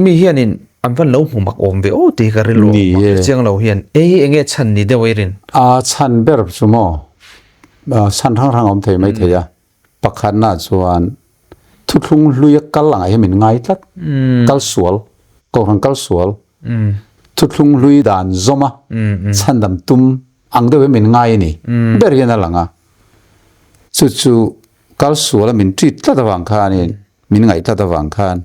mi hianin an van lo hmu mak awm ve aw tih hi ka rilru a awm a chiang lo hian ei enge chhan ni deuh a i rin a chhan ber chu maw chhan hrang hrang a awm thei mai thei a. Pakhatna chuan thuthlung hluia kal angah hian min ngai tlat. Kal sual, kohhran kal sual, thuthlung hlui dan zawma chhandam tum ang deuh hian min ngai a ni ber hian a lang a. Chu chu kal suala min treat tlat avang khanin, min ngaih tlat avang khan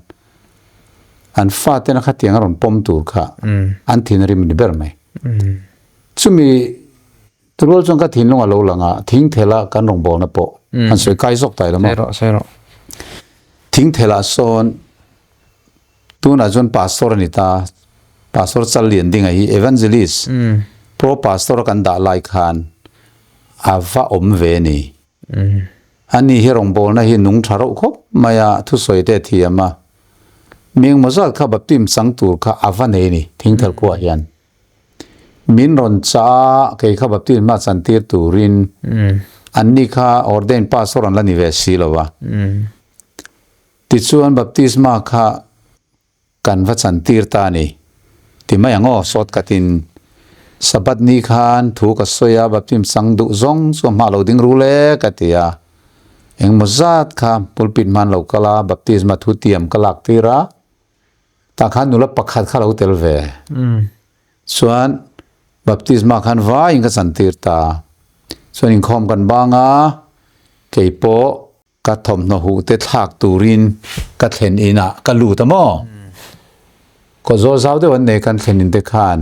an fatena khatiang a rawn pawm tur kha an thin a rim a ni ber mai. Chumi Turual chuan ka thinlung a lo lang a, thingthela kan rawngbawlna pawh han sawi kai zawk ta ila maw? Sawi rawh, sawi rawh. Thingthelah sawn tunah chuan pastor a ni ta, Pastor Challian Dinga hi Evangelist, Pro Pastor a kan dah lai khan a va awm ve a ni. Ani hi rawngbawlna hi nung tha rauh khawp mai a, thusawi te a thiam a. Mi engmaw zat kha baptim chang tur kha a va nei a ni, thingthel khuaah hian. Min rawn chah a, kei kha baptisma chantir turin anni kha ordained pastor an la ni ve si lo va. Tichuan baptisma kha kan va chantir ta a ni. Ti mai ang aw, shortcut in Sabbath ni khan thu ka sawi a, baptism chang duh zawng chu a hma lo ding rul e ka ti a. Engmaw zat kha pulpit hman lo kal a, baptisma thu tiam ka lak tir a. Tah khan nula pakhat kha lo tel ve. Chuan baptisma khan vaiin ka chantir ta. Chuan inkhawm kan bang a, kei pawh ka thawmhnaw huh te thlak turin ka thlen inah ka lut a maw? Kaw zawl zau deuh an nei kan thlen in te khan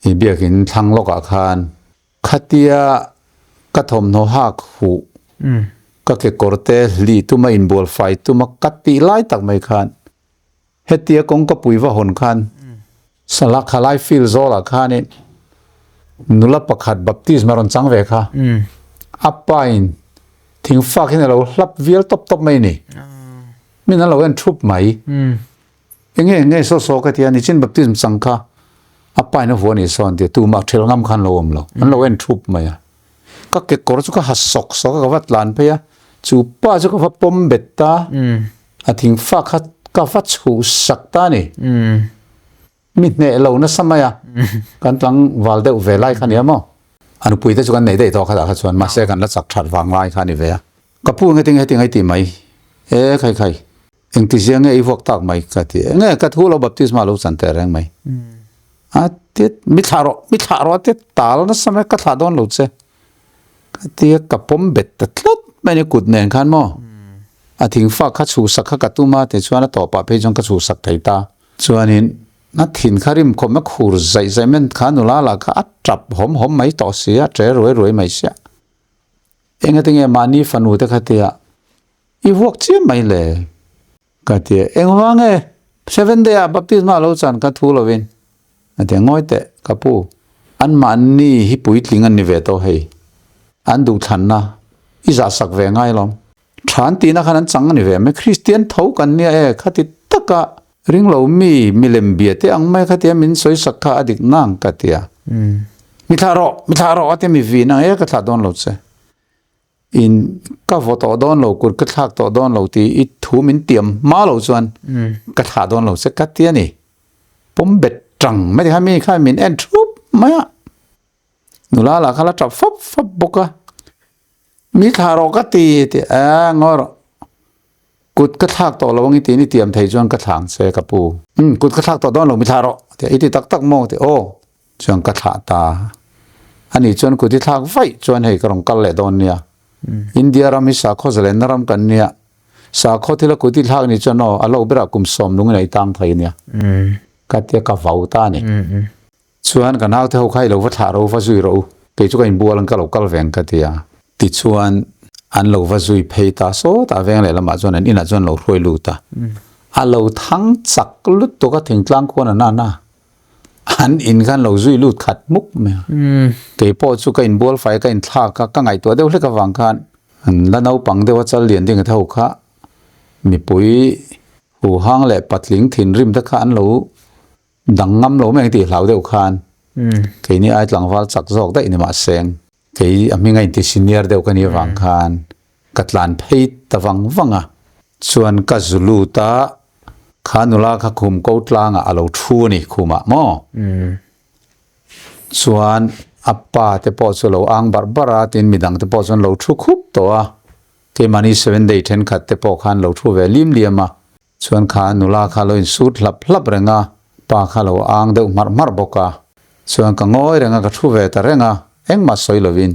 i biakin thlang lawkah khan Khatia ka thawmhnaw hak huh, ka kekawr te hlih tuma inbual fai tuma ka tih lai tak mai khan hetia kawngka pui va hawn khan sala khalai field zawlah khanin nula pakhat baptism a rawn chang ve kha. A pa in thingfak hian a lo hlap vial tawp tawp mai a ni. Min an lo en thup mai. Enge enge saw saw ka tia nichin baptism chang kha a pa in a vuah ni saw an tia tumah thel ngam khan lo awm lo an lo en thup mai a ka kekawr chu ka ha sawk sawk a ka va tlan phei a chu pa chu ka va pawm bet ta a thingfa kha ka va chhuh sak ta ni mi hneh lo nasa mai a kan tlangval deuh ve lai kha nia maw a nupui te chu kan nei daih tawh khatah kha chuan mahse kan la chak that vang lai kha a ni ve a ka pu enge tinge heti ngai ti mai e khai khai Engtizia nge i vuak tak mai ka ti. Enge ka thu lo baptisma lo chan teh reng mai. A ti mi thlah rawh, mi thlah rawh a ti tal nasa mai ka thlah dawn lo che. Ka ti a ka pawm bet ta tlat mai ni kut nen khan maw. A thingfak kha chhuhsak kha ka tum a tichuan a tawpah phei chuan ka chhuhsak thei ta. Chuanin a thin kha rim khawm a khur zaih zaih mai kha nula lah kha a tap hawm hawm mai tawh si a, tre ruai ruai mai sia. Engatinge mahni fanu te kha tia I vuak chiam mai le. Ka ti a, Engvang e? Seven day ah baptisma lo chan ka thu lovin. A ti a, Ngawi teh, ka pu, anmahni hi puitling an ni ve tawh hei. An duhthlanna i zahsak ve ngai lawm. Than tihna khan an chang a ni ve mai, Kristian tho kan nia e, khati taka ringlo mi milem bia te ang mai khatia min sawisak kha a dik nang ka ti a. Mi thlah rawh, mi thlah rawh a ti a, mi vin ang e, ka thlah dawn lo che. In ka vaw tawh dawn lo, kut ka thlak tawh dawn lo tih i thu min tiam hma lo chuan ka thlah dawn lo che ka ti a ni. Pawm bet tang mai tikhan mi khan min en thup mai a. Nula lah kha la tap fap fap bawk a. Mi thlah rawh ka ti ti a ngawi rawh. Kut ka thlak tawh lo ang i tiin i tiam thei chuan ka thlang che ka pu. Umm kut ka thlak tawh dawn lo mi thlah rawh ti a i ti tak tak maw ti aw chuan ka thlah ta a nih chuan kut i thlak vaih chuan hei ka rawn kal leh dawn nia India ram hi sakhaw zalenna ram kan nia. Sakhaw thila kut i thlak ni chuan aw a lo berah kum sawm lungin a i tang thei ania. Ka tia ka vau ta a ni. Chuan ka naute ho kha i lo va thlah ro va zui rawh u, kei chu ka inbual ang ka lo kal veng ka ti a. Tichuan an lo va zui phei ta sawtah veng leh lamah chuan an inah chuan lo hruai lut a. A lo thang chak lutuk a thingtlang khuan a nana. An in khan lo zui lut khat hmuk mai a. Kei pawh chu ka inbual fai a ka inthlak a, ka ngaihtuah deuh hlek avang khan an la naupang deuh a chal lian ding a tho kha mipui huhang leh patling thinrim te kha an lo Dang ngam lo mai ang tih hlau deuh khan keini ai tlangval chak zawk daih ni mahse kei a hming a inti senior deuh ka nih avang khan ka tlan phei ta vang vang a. Chuan ka zu lut a, kha nula kha khum ko tlangah a lo thu a ni khumah maw? Chuan a pa te pawh chu a lo ang barh barh a, tin midang te pawh chuan lo thu khup tawh a, keimahni seven day thenkhat te pawh khan lo thu ve lim liam a. Chuan kha nula kha lo insut hlap hlap reng a, pa kha lo ang deuh hmarh hmarh bawk a. Chuan ka ngawi reng a, ka thu ve ta reng a, engmah sawi lovin.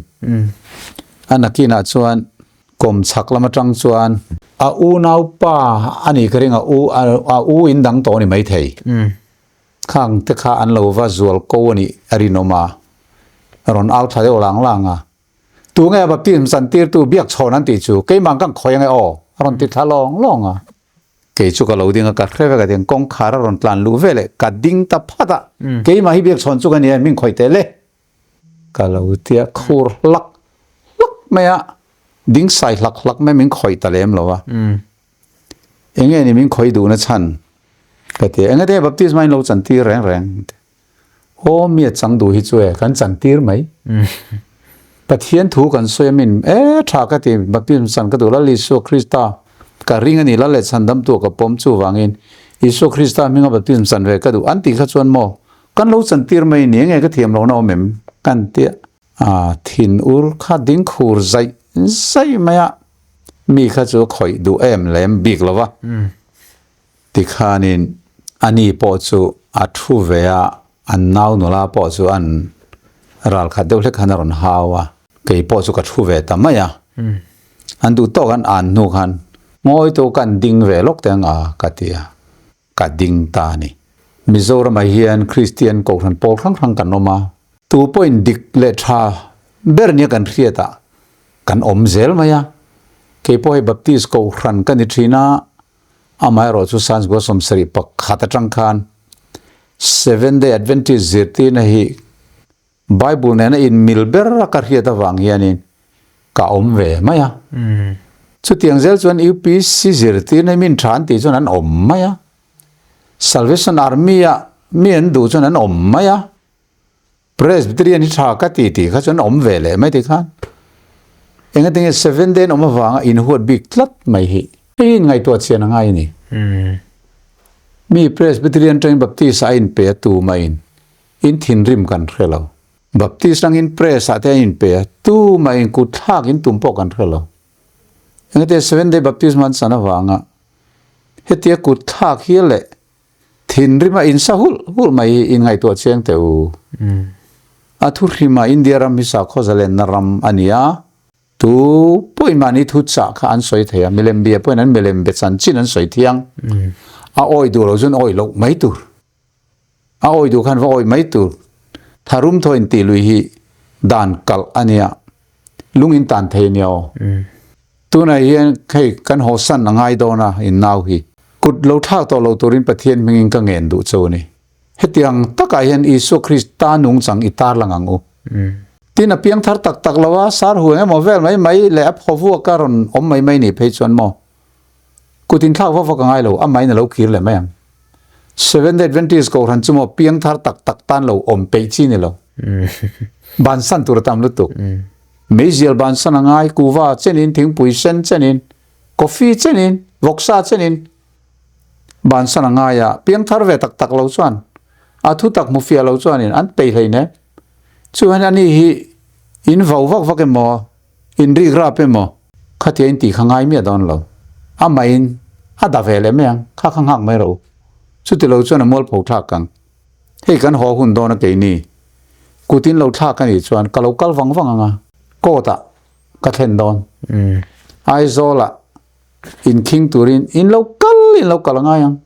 A nakinah chuan kawm chhak lam atang chuan a unau pa a nih ka ring a, u a u in dang tawh a ni maithei. Khang te kha an lo va zual ko a nih a rinawm a, rawn au thla deuh lang lang a. Tunge a baptism chantirtu biak chhawn an tih chu keimah kan khawi ange aw a rawn ti thla lawng lawng a. Kei chu ka lo ding a, ka hre vek a ding, kawngkhar a rawn tlan luh veleh ka ding ta phat a, keimah hi biak chhawn chu ka ni e, min khawih teh le. Ka lo tia khur hlak hlak mai a, ding sai hlak hlak mai min khawih ta lem lo a. Enge ni min khawih duhna chhan ka ti a, enge te baptism a in lo chantir reng reng. Aw mi a chang duh hi chu e, kan chantir mai. Pathian thu kan sawi a min e tha ka ti, baptism chan ka duh la, Isua Krista ka ring a ni la leh chhandamtu ka pawm chuvangin Isua Krista hminga baptism chan ve ka duh an tih kha chuan maw kan lo chantir mai ni enge ka thiam lohna awm em kan tia. A thin ur kha ding khur zaih zaih mai a, mi kha chu khawih duh em lem bik lo va. Tikhanin ani pawh chu a thu ve a, an nau nula pawh chu an ral khat deuh hlek khan a rawn hau a, kei pawh chu ka thu ve ta mai a. An duh tawk an an hnu khan ngawi tu kan ding ve lawk te ang a ka ti a, ka ding ta a ni. Mizoramah hian Kristian Kohhran pawl hrang hrang kan awm a, tu pawhin dik leh tha ber nia kan hriat ah kan awm zel mai a, kei pawh hei Baptist Kohhran ka ni thin a, Amaherawh chu Sanskua 71 atang khan Seventh Day Adventist zirtirna hi Bible nena inmil ber a ka hriat avang hianin ka awm ve mai a. Chutiang zel chuan UPC zirtirna hi min tha an tih chuan an awm mai a. Salvation Army ah mi an duh chuan an awm mai a. Presbyterian hi tha ka ti tih kha chuan awm ve leh mai ti khan engatinge Seventh Day an awm avanga inhuat bik tlat mai hi hei in ngaihtuah chian a ngai a ni. Mi Presbyterian atangin Baptist ah a inpe a tumah in in thinrim kan hre lo. Baptist angin Pres ah te a inpe a tumah in kut thlak in tum pawh kan hre lo. Engatinge Seventh Day Baptist man chan avanga hetia kut thlak hi leh Thinrim a insa hulh hulh mai hi in ngaihtuah chiang teh u. A thu hrima India ram hi sakhaw zalenna ram a ni a, tu pawhin mahni thu chah kha an sawi thei a, milem bia pawhin an milem be chanchin an sawi thiang. A awi duh lo chuan awi loh mai tur. A awi duh khan va awi mai tur. Tharum thaw intih lui hi dan kalh a nia, lung in tan thei a nia aw. Tunah hian hei kan hawsan a ngai dawn a in nau hi. Kut lo thlak tawh lo turin Pathian hmingin ka ngen duh cho a ni. Hetiang takah hian Isua Krista nungchang i tarlang ang u. Tin a piang thar tak tak lo a, sar hu eng emaw vel mai mai leh a phaw vuak a rawn awm mai mai nih phei chuan maw kut in thlak vak vak a ngai lo, amahin a lo kir leh mai ang. Seventh Day Adventist Kohhran chu maw piang thar tak tak tan lo awm peih chi ni lo. Bansan tur a tam lutuk. Meizial bansan a ngai, kuva chenin, thingpui sen chenin, coffee chenin, vawksa chenin bansan a ngai a, piangthar ve tak tak lo chuan a thu tak hmu fiah lo chuanin an peih hlei nen. Chuan ani hi in vau vak vak emaw, in rik rap emaw khatia in tih kha ngai miah dawn lo. Amahin a da ve leh mai ang, kha kha nghak mai rawh u. Chuti lo chuan a mualpho thlak ang. Hei kan haw hun dawn a keini kutin lo thlak a nih chuan ka lo kal vang vang ang a, court ah ka thlen dawn. Aizawl ah. Inkhing turin in lo kal in lo kal a ngai ang.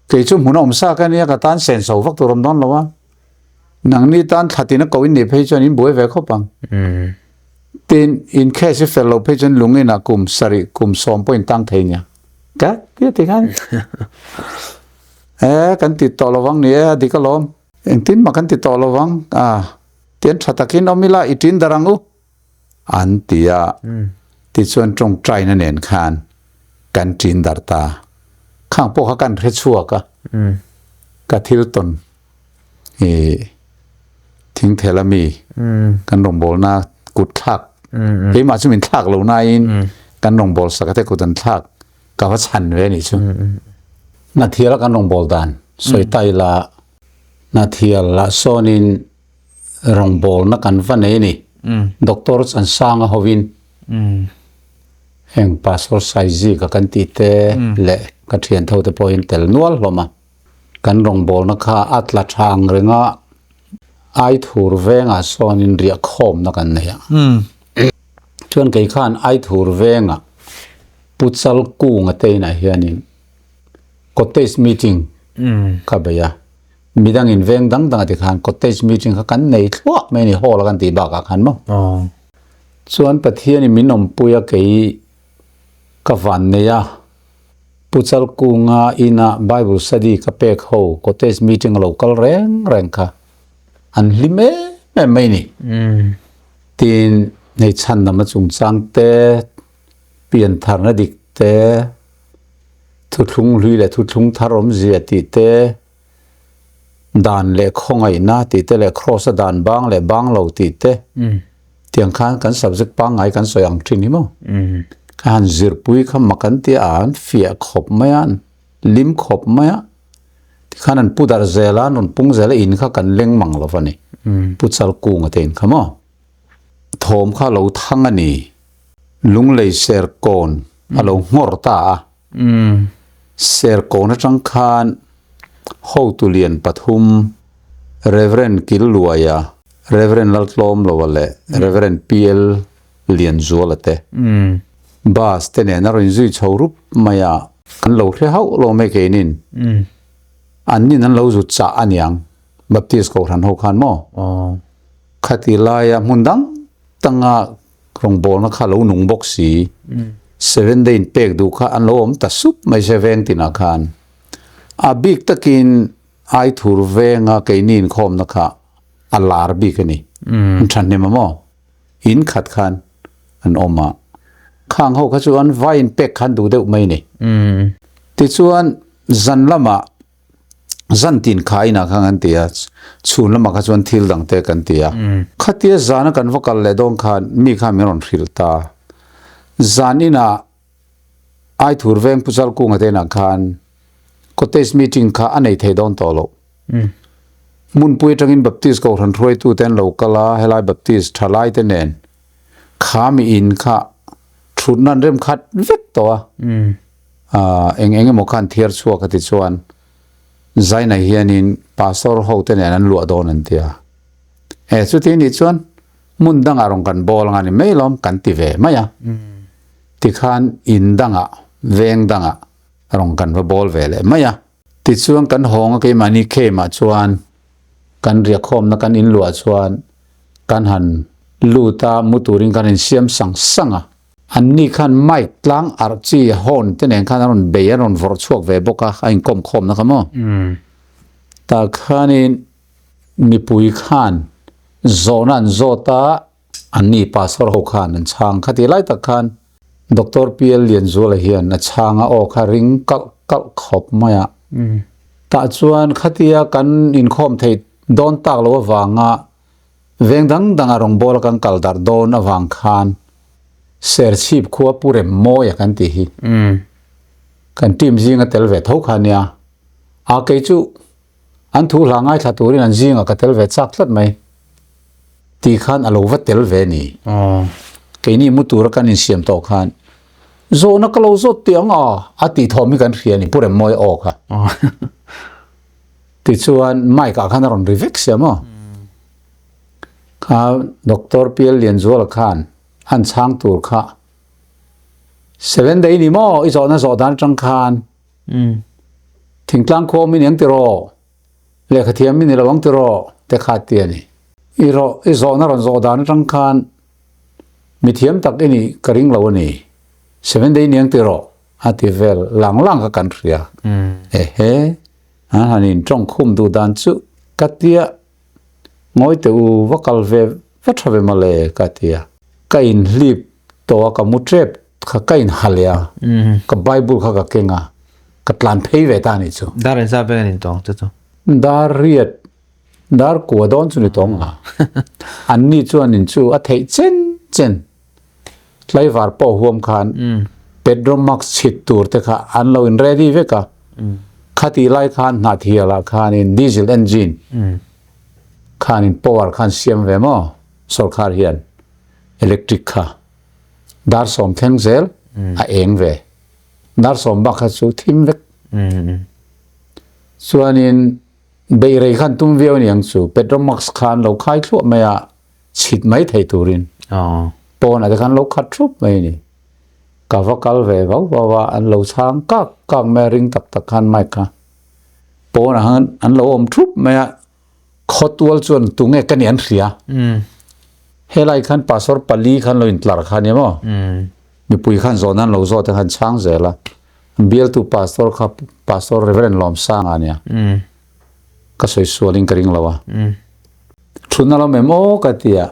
Kei chu hmun a awm sa ka nia ka tan senso vak tur awm dawn lo a. Nangni tan thlatin a ko in nih phei chuan in buai ve khawp ang. Tin, in case i fel lo phei chuan lung inah kum sarih kum sawm pawh in tang thei nia. Ka ti a ti khan. E, kan ti tawh lovang ni e, a dik alawm. Engtin mah kan ti tawh lovang. A, tian tha takin awm ila i tin dar ang u. An ti a, tichuan tawngtaina nen khan kan tin dar ta. Khang pawh kha kan hre chhuak a, ka thil tawn i thingthel a mi kan rawngbawlna kut thlak, keimah chu min thlak lo nain kan rawngbawlsak a te kut an thlak ka va chhan ve a nih chu. Hnathiala kan rawngbâwl dan sawi ta ila, Hnathial lah sawnin rawngbawlna kan va nei a ni. Doctor Chansanga hovin heng Pastor Saizika kan tih te leh ka thian tho te pawhin tel nual hlawm a. Kan rawngbawlna kha a tla tha ang reng a, Aithur vengah sawnin riah khawmna kan nei a. Chuan kei khan Aithur vengah Pu Chalkunga te inah hianin cottage meeting kha bei a. Midangin veng dang dang a ti khan cottage meeting kha kan nei thluah mai a ni hall a kan tih bakah khan maw. Chuan Pathianin min awmpui a kei ka van nei a, Pu Chalkunga ina Bible study ka pek ho cottage meeting a lo kal reng reng kha an hlim em em mai a ni. Tin, hei chhan lam a chungchang te, piantharna dik te, thuthlung hlui leh thuthlung thar awmzia tih te, dan leh khawngaihna tih te leh kraws a dan bang leh bang lo tih te, tiang khan kan subject pangngai kan sawi ang thin hi maw. Ka han zirpui kha mak an ti a, an fiah khawp mai a, an lim khawp mai a, tikhan an pu darh zel a, an rawn pung zel a, in kha kan leng mang lo va ni, Pu Chalkunga te in kha maw. Thawm kha lo thang a ni. Lunglei Serkawn a lo nghawr ta a. Serkawn atang khan hotu lian pathum Rev. Killuaia, Rev. Laltlawmloa leh Rev. PL Lianzuala te bus te nen a rawn zui chho rup mai a. Kan lo hre hauh lo mai keinin. Annin an lo zut chah a niang Baptist Kohhran ho khan maw? Khati laia hmun dang danga rawngbawlna kha lo nung bawk si, Seven Day in pek duh kha an lo awm ta sup mai se veng tinah khan. A bik takin Aithur venga keini inkhawmna kha a lar bik a ni. An thahnem a maw? In khat khan an awm a. Khang ho kha chu an vai in pek khan duh deuh mai a ni. Tichuan zan lamah zan tin kha inah khan kan ti a, chhun lamah kha chuan thil dang te kan ti a. Khatia zana kan va kal leh dawn khan mi khan min rawn hrilh ta. Zan inah Aithur veng Pu Chalkunga te inah khan cottage meeting kha a nei thei dawn tawh loh. Hmunpui atangin Baptist Kohhran hruaitu te an lo kal a, helai Baptist thalai te nen kha mi in kha thutna an rem khat vek tawh a. Eng eng emaw khan thiar chhuak a ti chuan Zaina hianin pastor ho te nen an luah dawn an ti a. E chuti nih chuan hmun dangah rawn kan bawl anga ni mai lawm kan ti ve mai a. Tikhan in dangah veng dangah rawn kan va bawl ve leh mai a. Tichuan kan hawng a keimahni camp ah chuan kan riakhawmna kan inluah chuan kan han lut a mu turin kan insiam sang sang a. Anni khan mic tlang arh chi horn te nen khan an rawn bei an rawn vawrh chhuak ve bawk a, a inkawm khawmna kha maw. Tah khanin mipui khan zawhna an zawt a, anni pastor ho khan an chhang kha ti lai tak khan Doctor PL Lianzuala hian a chhang a aw kha ring kalh kalh khawp mai a. Tah chuan khatia kan inkhawm theih dawn tak loh avanga Veng dang danga rawngbawla kan kal darh dawn avang khan Serchhip khua Pu Remmawia kan tih hi kan team zinga tel ve tho kha nia. A kei chu an thu hla ngaithla turin an zinga ka tel ve chak tlat mai tih khan a lo va tel ve ni. Keini mu tura kan insiam tawh khan zawhna ka lo zawt tih ang a a tih thawm hi kan hria a ni Pu Remmawia aw kha. Tichuan mic ah khan a rawn ri vek sia maw? Kha Doctor PL Lianzuala khan an chhang tur kha Seven day ni maw i zawhna zawh dan atang khan thingtlang khua awm i ni ang tiraw, lehkha thiam i ni lo ang tiraw te kha ti a ni. I rawh i zawhna rawn zawh dan atang khan mithiam tak i nih ka ring lo a ni. Seven day ni ang tiraw a ti vel lang lang kha kan hria. Ehe, an han intawng khum duh dan chu ka tia. Ngawi teh u, va kal ve va tha ve mawle ka ti a. Ka inhlip tawh a, ka mu tep kha ka inha leh a, ka Bible kha ka keng a, ka tlan phei ve ta a nih chu. Dar engzat vek a ni tawng chu chu? Dar riat, dar kua dawn chu ni tawng a. An ni chuan in chu a theih chen chen tlaivar pawh huam khan Petromax chhit tur te kha an lo in ready vek a, khati lai khan Hnahthial ah khanin diesel engine khanin power khan siam ve maw sorkar hian electric kha dar sawm thleng zel a eng ve dar sawm bak kha chu thim vek chuanin beirei khan tum viau aniang chu Petromax khan lo khai thluah mai a. chhit mai thei turin pawnah te khan lo khat thup mai a ni. Ka va kal ve vau vau a, an lo chhang kak kak mai a, ring tak tak khan mic kha pawnah khan an lo awm thup mai a, khawtual chuan tunge ka nih an hria. Helai khan pastor pali khan lo intlar kha nia maw? Mipui khan zawhna an lo zawh te khan chhang zel a, bialtu pastor kha pastor Reverend Lawmsanga a nia. Ka sawi sualin ka ring lo a. Thutna lo mem aw ka ti a,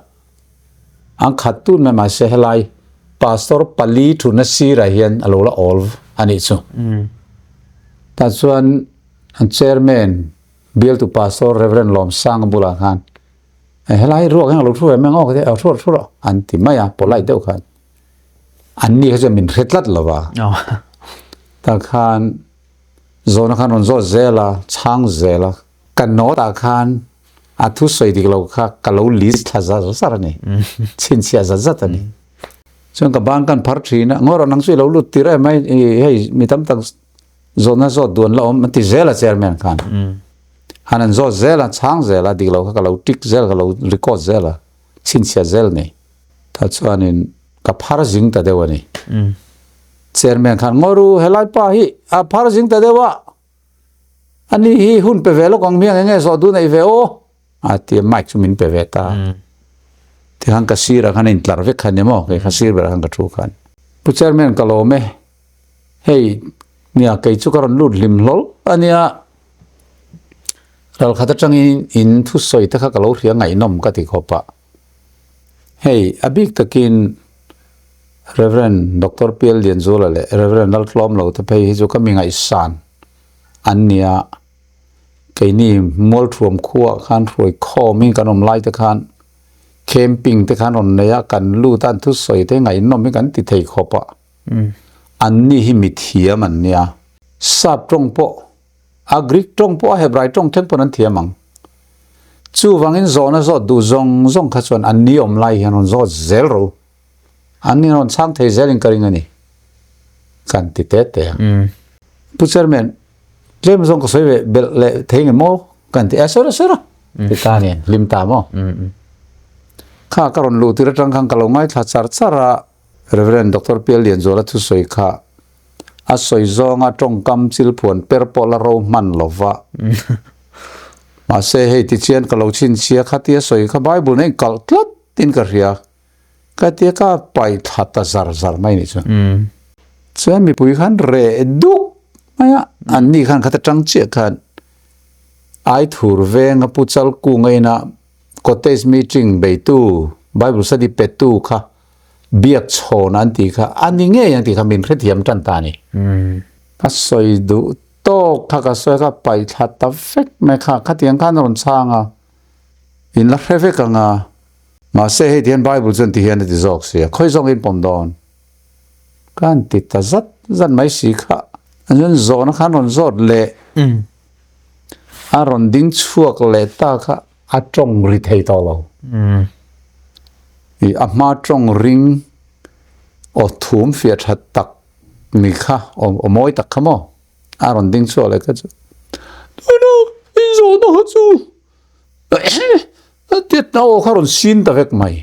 an khat tun mai mahse helai pastor pali thutna sirah hian a lo la awl a nih chu. Tah chuan an chairman bialtu pastor Reverend Lawmsanga bulah khan helai ruak hian a lo thu ve mai ang aw ka ti a, thu rawh thu rawh an ti mai a polite deuh khan. An ni kha chuan min hre tlat lo va. Tah khan Zawhna khan rawn zawt zel a, chhang zel a. Ka note ah khan a thu sawi dik lo kha ka lo list thla zar zar a ni, chhinchhiah zat zat a ni. Chuan ka ban kan phar thin a, ngaw rawh nang chu i lo lut tir em mai, hei mi tam tak zawhna zawt duan la awm an ti zel a chairman khan. Han an zawt zel a, chhang zel a, dik lo kha ka lo tick zel, ka lo record zel a, chhinchhiah zel a ni. Tah chuanin ka phar zing ta deuh a ni. Chairman khan ngaw ru helai pa hi a phar zing ta deuh a, ani hi hun pe ve lawk ang miang enge zawh duh nei ve aw a ti a, mic chu min pe ve ta. Tikhan ka sirah khan a intlar vek kha ni maw, kei kha sir berah khan ka thu khan. Pu Chairman ka lawm e, hei nia kei chu ka rawn lut hlim hlawl a nia, ralkhat atangin in thusawi te kha ka lo hria ngaihnawm ka ti khawp a. Hei, a bik takin Rev. Doctor PL Lianzula leh Rev. Laltlawmlo te phei hi chu ka mi ngaihsan an nia. Keini Mualthuam khuaah khan hruai khawmin kan awm lai te khan camping te khan rawn nei a, kan lut a, an thusawi te ngaihnawm hi kan ti thei khawp a. Anni hi mithiam an nia. Sap tawng pawh A Greek tawng pawh a Hebrai tawng thleng pawn an thiam ang. Chuvangin zawhna zawt duh zawng zawng kha chuan an ni awm lai hian rawn zawt zel ro. An ni rawn chhang thei zelin ka ring a ni. Kan ti te te a. Pu Chairman, tlem zawng ka sawi ve belh leh thei nge maw? Kan ti a, sawi rawh sawi rawh. Ti ta nen, hlim ta maw? Kha ka rawn luh tir atang khan ka lo ngaithla char char a, Rev. Doctor Pial Lianzuala thusawi kha A sawi zawnga tawngkam chilphuan per pawh la ro hman lo va. Mahse hei tichian ka lo chhinchhia kha tia sawi kha Bible nen kalh tlat in ka hria. Ka tia ka paih thla ta zar zar mai nih chu. Chuan mipui khan reh duk mai a, an ni khan khata tang chiah khan Aithur venga Pu Chalkunga ina cottage meeting beitu Bible study petu kha biak chhawn an tih kha a ni ngei ang tih kha min hrethiam tan ta a ni. Ka sawi duh tawk kha ka sawi kha paih thla ta vek mai kha khatiang khan a rawn chhang a, in la hre vek ang a, mahse hei tihian Bible chuan ti hian a ti zawk si a, khawi zawng in pawm dawn? Ka han ti ta zat zat mai si kha. Chuan zawhna khan rawn zawt leh a rawn ding chhuak leh ta kha a tawng ri thei tawh lo. I a hma tawng ring aw thum fiah tha tak ni kha aw mawi tak kha maw a rawn ding chhuak leh kha chu tuna in zawhna kha chu a tiat na aw kha rawn sin ta vek mai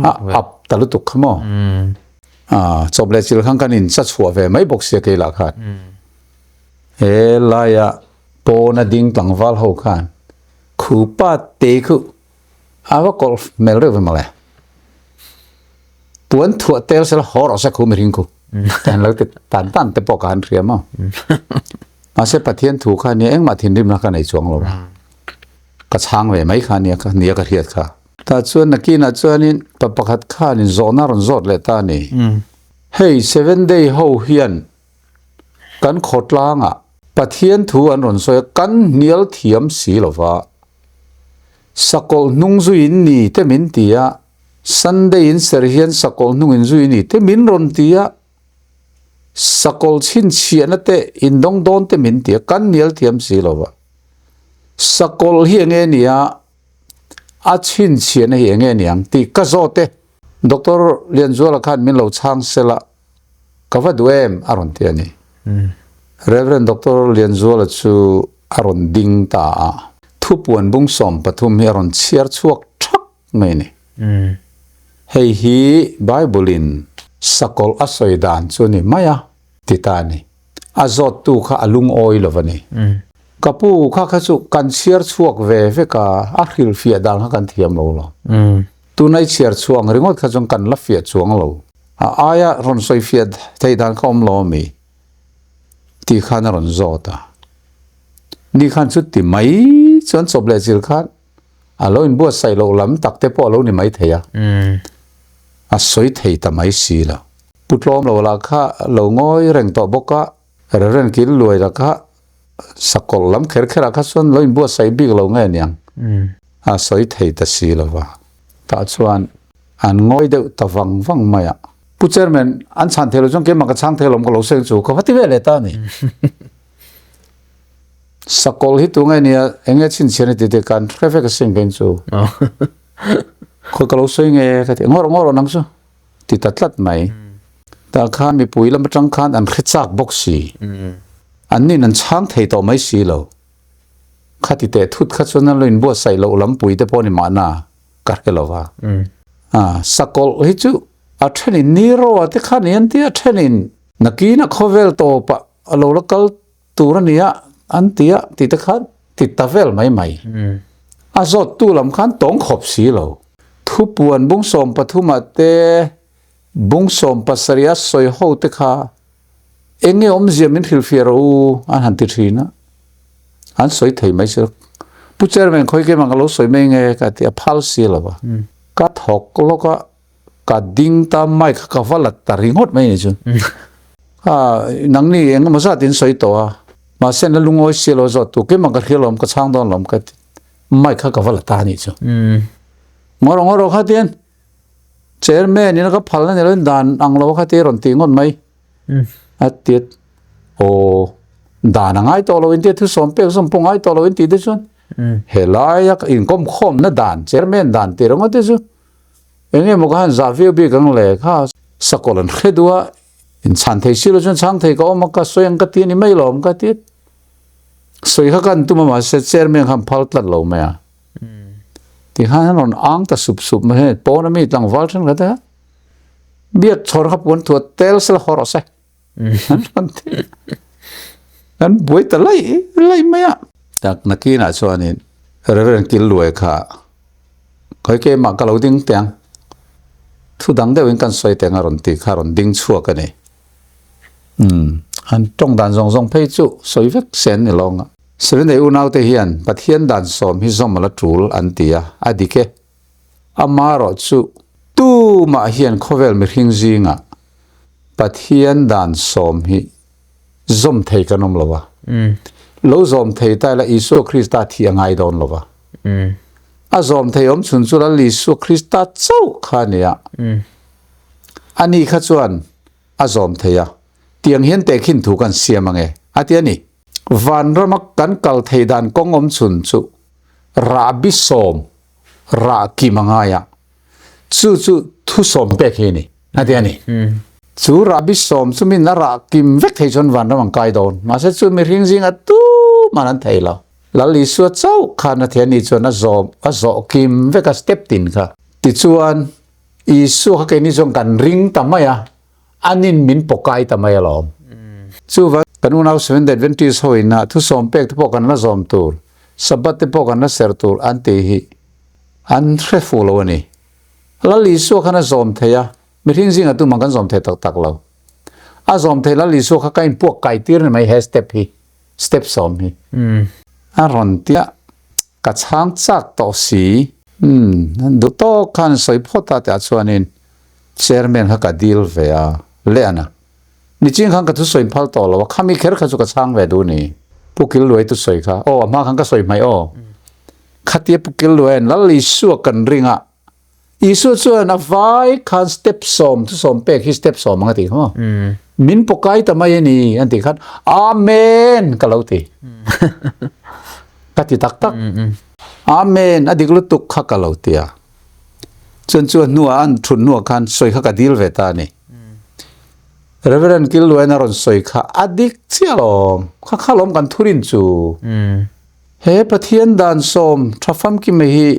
a ap ta lutuk kha maw. Chawp leh chil khan kan in cha chhuah ve mai bawk sia kei lah khan. He laia pawna ding tlangval ho khan khupa te khu a va kawlh hmel reuh ve mawle. Puan thuah tel sela haw rawh se khu mihring khu. Kan lo ti tan tan te pawh ka han hria maw. Mahse Pathian thu kha nia engmah thinrimna ka nei chuang lo va. Ka chhang ve mai kha nia ka nia ka hriat kha. Tah chuan nakinah chuanin pa pakhat khanin zawhna rawn zawt leh ta a ni. Hei Seven Day ho hian kan khawtlangah Pathian thu an rawn sawi a, kan hnial thiam si lo va. Sakawlh hnung zui in ni te min ti a, Sunday in ser hian sakawlh hnung in zui ni te min rawn ti a, sakawlh chhinchhiahna te indawng dawn te min ti a, kan hnial thiam si lo va. Sakawlh hi enge nia, a chhinchhiahna hi enge niang tih ka zawt e. Doctor Lianzuala khan min lo chhang sela ka va duh em a rawn ti a ni. Rev. Doctor Lianzuala chu a rawn ding ta a, thupuan bung 13 hi a rawn chhiar chhuak thak mai a ni. Hei hi Bible-in sakawlh a sawi dan chu a ni mai a ti ta a ni. A zawttu kha a lungawi lo a ni. Ka pu kha kha chu kan chhiar chhuak ve vek a, a hrilhfiah dan kha kan thiam lo lo. Tuna i chhiar chhuak ang ringawt kha chuan kan la fiah chuang lo. A aia rawn sawi fiah theih dan kha awm lo ami? Tih khan a rawn zawt a. Ni khan chu ti mai chuan chawp leh chil khan a lo inbuatsaih loh lam tak te pawh a lo ni mai thei a. A sawi thei ta mai si lo. Pu tlawm lo lah kha lo ngawi reng tawh bawk a, Reverend Kil Luai lah kha sakawlh lam kher kher ah kha chuan lo inbuatsaih bik lo nge niang a sawi thei ta si lo va. Tah chuan an ngawi deuh ta vang vang mai a. Pu Chairman, an chhan thei lo chuan keimah ka chhang thei lo ka lo seng chu ka va ti ve leh ta a ni. Sakawlh hi tu nge nia eng nge chhinchhian i ti tih kan hre vek asin keng chu. Khawi ka lo sawi nge ka ti ngawr ngawr nang chu. Ti ta tlat mai. Tah khan mipui lam atang khan an hre chak bawk si. An nin an chhang thei tawh mai si lo. Khati teh thut kha chuan an lo inbuatsaih loh lampui te pawh ni mahna ka hre lo va. Sakawlh hi chu a thenin Nero a te kha ni an ti a, thenin nakina khawvel tawpah a lo la kal tur a nia an ti a tih te khan ti ta vel mai mai. A zawttu lam khan tawng khawp si lo. Thupuan bung 13 ah te bung 17 a sawi ho te kha eng nge awmzia min hrilhfiah rawh u an han ti thin a. An sawi thei mai si lo. Pu Chairman khawi keimah ka lo sawi mai nge ka ti a phal si lo va. Ka thawk lawk a. Ka ding ta mai kha ka va la ta ringawt mai ni chu. A nangni eng emaw zat in sawi tawh a, mahse na lungawi si lo zawt tu keimah ka hria lawm ka chhang dawn lawm ka ti mai kha ka va la ta ni chu. Ngawr ngawr kha tian chairman in ka phal na ni lo in dan ang lo kha ti rawn ti ngawt mai. A ti aw dan a ngai tawh lo in tia thu sawm pek zawm pawh ngai tawh lo in ti te chuan helai a inkawm khawmna dan chairman dan ti ringawt te chu. Eng emaw ka han zah viau bik ang le kha sakawlh an hre duh a, inchhan thei si lo chuan chhang thei ka awm a, ka sawi ang ka ti a ni mai lo awm ka ti. Sawi kha kan tum a mahse chairman khan phal tlat lo mai a. Ti khan an rawn ang ta sup sup mai hei pawn a mi tlangval thenkhat a biak chhawr kha puan thuah tel sela haw rawh se. An rawn ti. An buai ta lai lai mai a. Tak nakinah chuanin Reverend Killuai kha khawi keimah ka lo ding teh ang, thu dang deuhin kan sawi teh ang a rawn tih kha a rawn ding chhuak a ni. Umm, an tawng dan zawng zawng phei chu sawi vek se an ni lawng a. Sevenday unaute hian Pathian dan sawm hi zawm a la tul an ti a, a dik e. Amaherawh chu tumah hian khawvel mihring zingah Pathian dan sawm hi zawm thei kan awm lo va. Lo zawm thei ta ila Isua Krista thih a ngai dawn lo va. A zawm thei awm chhun chu Lal Isua Krista chauh kha a ni a. Ani kha chuan a zawm thei a, tiang hian tehkhin thu kan siam ange a ti a ni. Vanrama kan kal thei dan kawng awm chhun chu rahbi sawm rah kim a ngai a, chu chu thu sawm pek hi a ni a ti a ni. Chu rahbi sawm chu min a rah kim vek thei chuan vanram an kai dawn, mahse chu mihring zinga tuman an thei lo. Lal Isua chauh khan a thei a nih chuan a zawm a zawh kim vek a step tin kha. Tichuan Isua kha keini chuan kan ring ta mai a. Anin min pawkai ta mai alawm. Chuvang kan unau Seventh Adventist ho ina thusawm pek te pawh kan la zawm tur, Sabbath te pawh kan la ser tur an tih hi an hre fuh lo a ni. Lal Isua khan a zawm thei a, mihring zingah tumah kan zawm thei tak tak lo. A zawm thei Lal Isua kha ka inpuak kai tir ni mai he step hi, step sawm hi. A rawn ti a, ka chhang chak tawh si. Umm, duh tawk khan sawi phawt a tih ah chuanin Chairman kha ka dil ve a, leh ana. Niching khan ka thusawi phal tawh lo a, khami kher kha chu ka chhang ve duh ni. Pu Killuai thusawi kha, aw a hma khan ka sawi hmaih aw. Khatia Pu Killuaiin Lal Isua kan ring a, Isua chuan a vai khan step sawm thusawm pek hi step sawm ang a tih kha maw. Min pawkai ta mai a ni an tih khan Amen ka lo ti. Ka ti tak tak. Amen a dik lutuk kha ka lo ti a. Chuan chu a hnuah an thut hnuah khan sawi kha ka dil ve ta a ni. Reverend Killuain a rawn sawi kha a dik chiah alawm, kha kha alawm kan thurin chu. He Pathian dan sawm tha famkima hi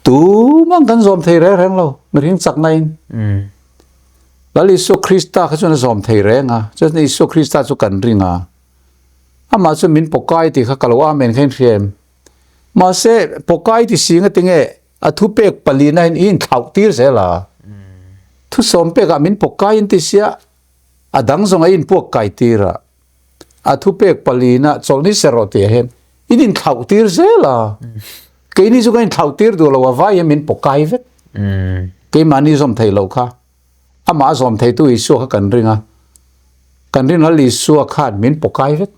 tumang kan zawm thei reng reng lo, mihring chakna in. Lal Isua Krista kha chuan a zawm thei reng a, chuan Isua Krista chu kan ring a. Amah chu min pawkai tih kha ka lo amen kha in hria em? Mahse, pawkai ti si nga tinge a thupek palina in i inthlauh tir zel a. Thusawm pekah min pawkai in ti sia, a dang zawng a inpuak kai tir a. A thupek palina chawlhni ser rawh tih ah hian in inthlauh tir zel a. Keini chu kan inthlauh tir duh lo a, vai hian min pawkai vek. Keimahni zawm theih loh kha. Amah a zawm theitu Isua kha kan ring a, kan rin lal Isua khan min pawkai vek.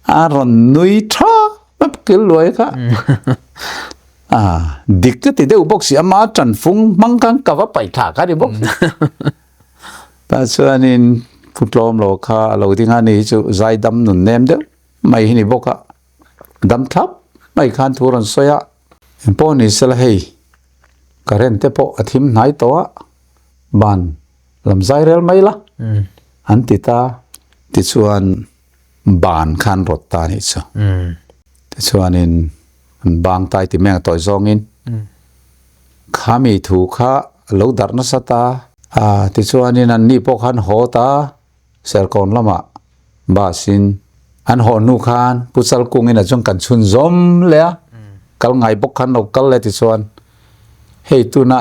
A rawn nui tha map kil luai kha. A dik ka ti deuh bawk si, ama tanfung hmang khan ka va paih thla kha ni bawk si. Tah chuanin Pu Tlawm lo kha a lo ding a ni hi chu zaidam nun nem deuh mai hi ni bawk a, dam thlap mai khan thu rawn sawi a. Engpawh ni sela hei current te pawh a thim hnai tawh a. Ban lam zai rel mai la an ti ta. Tichuan ban khan rawt ta anih chu. Tichuanin an bang tai ti meng tawi zawngin khami thu kha a lo darh nasa ta. Tichuanin an ni pawh khan haw ta Serkawn lamah bus in an haw hnu khan Pu Chalkungin a chuan kan chhun zawm leh a, kal ngai bawk khan lo kal leh tichuan hei tuna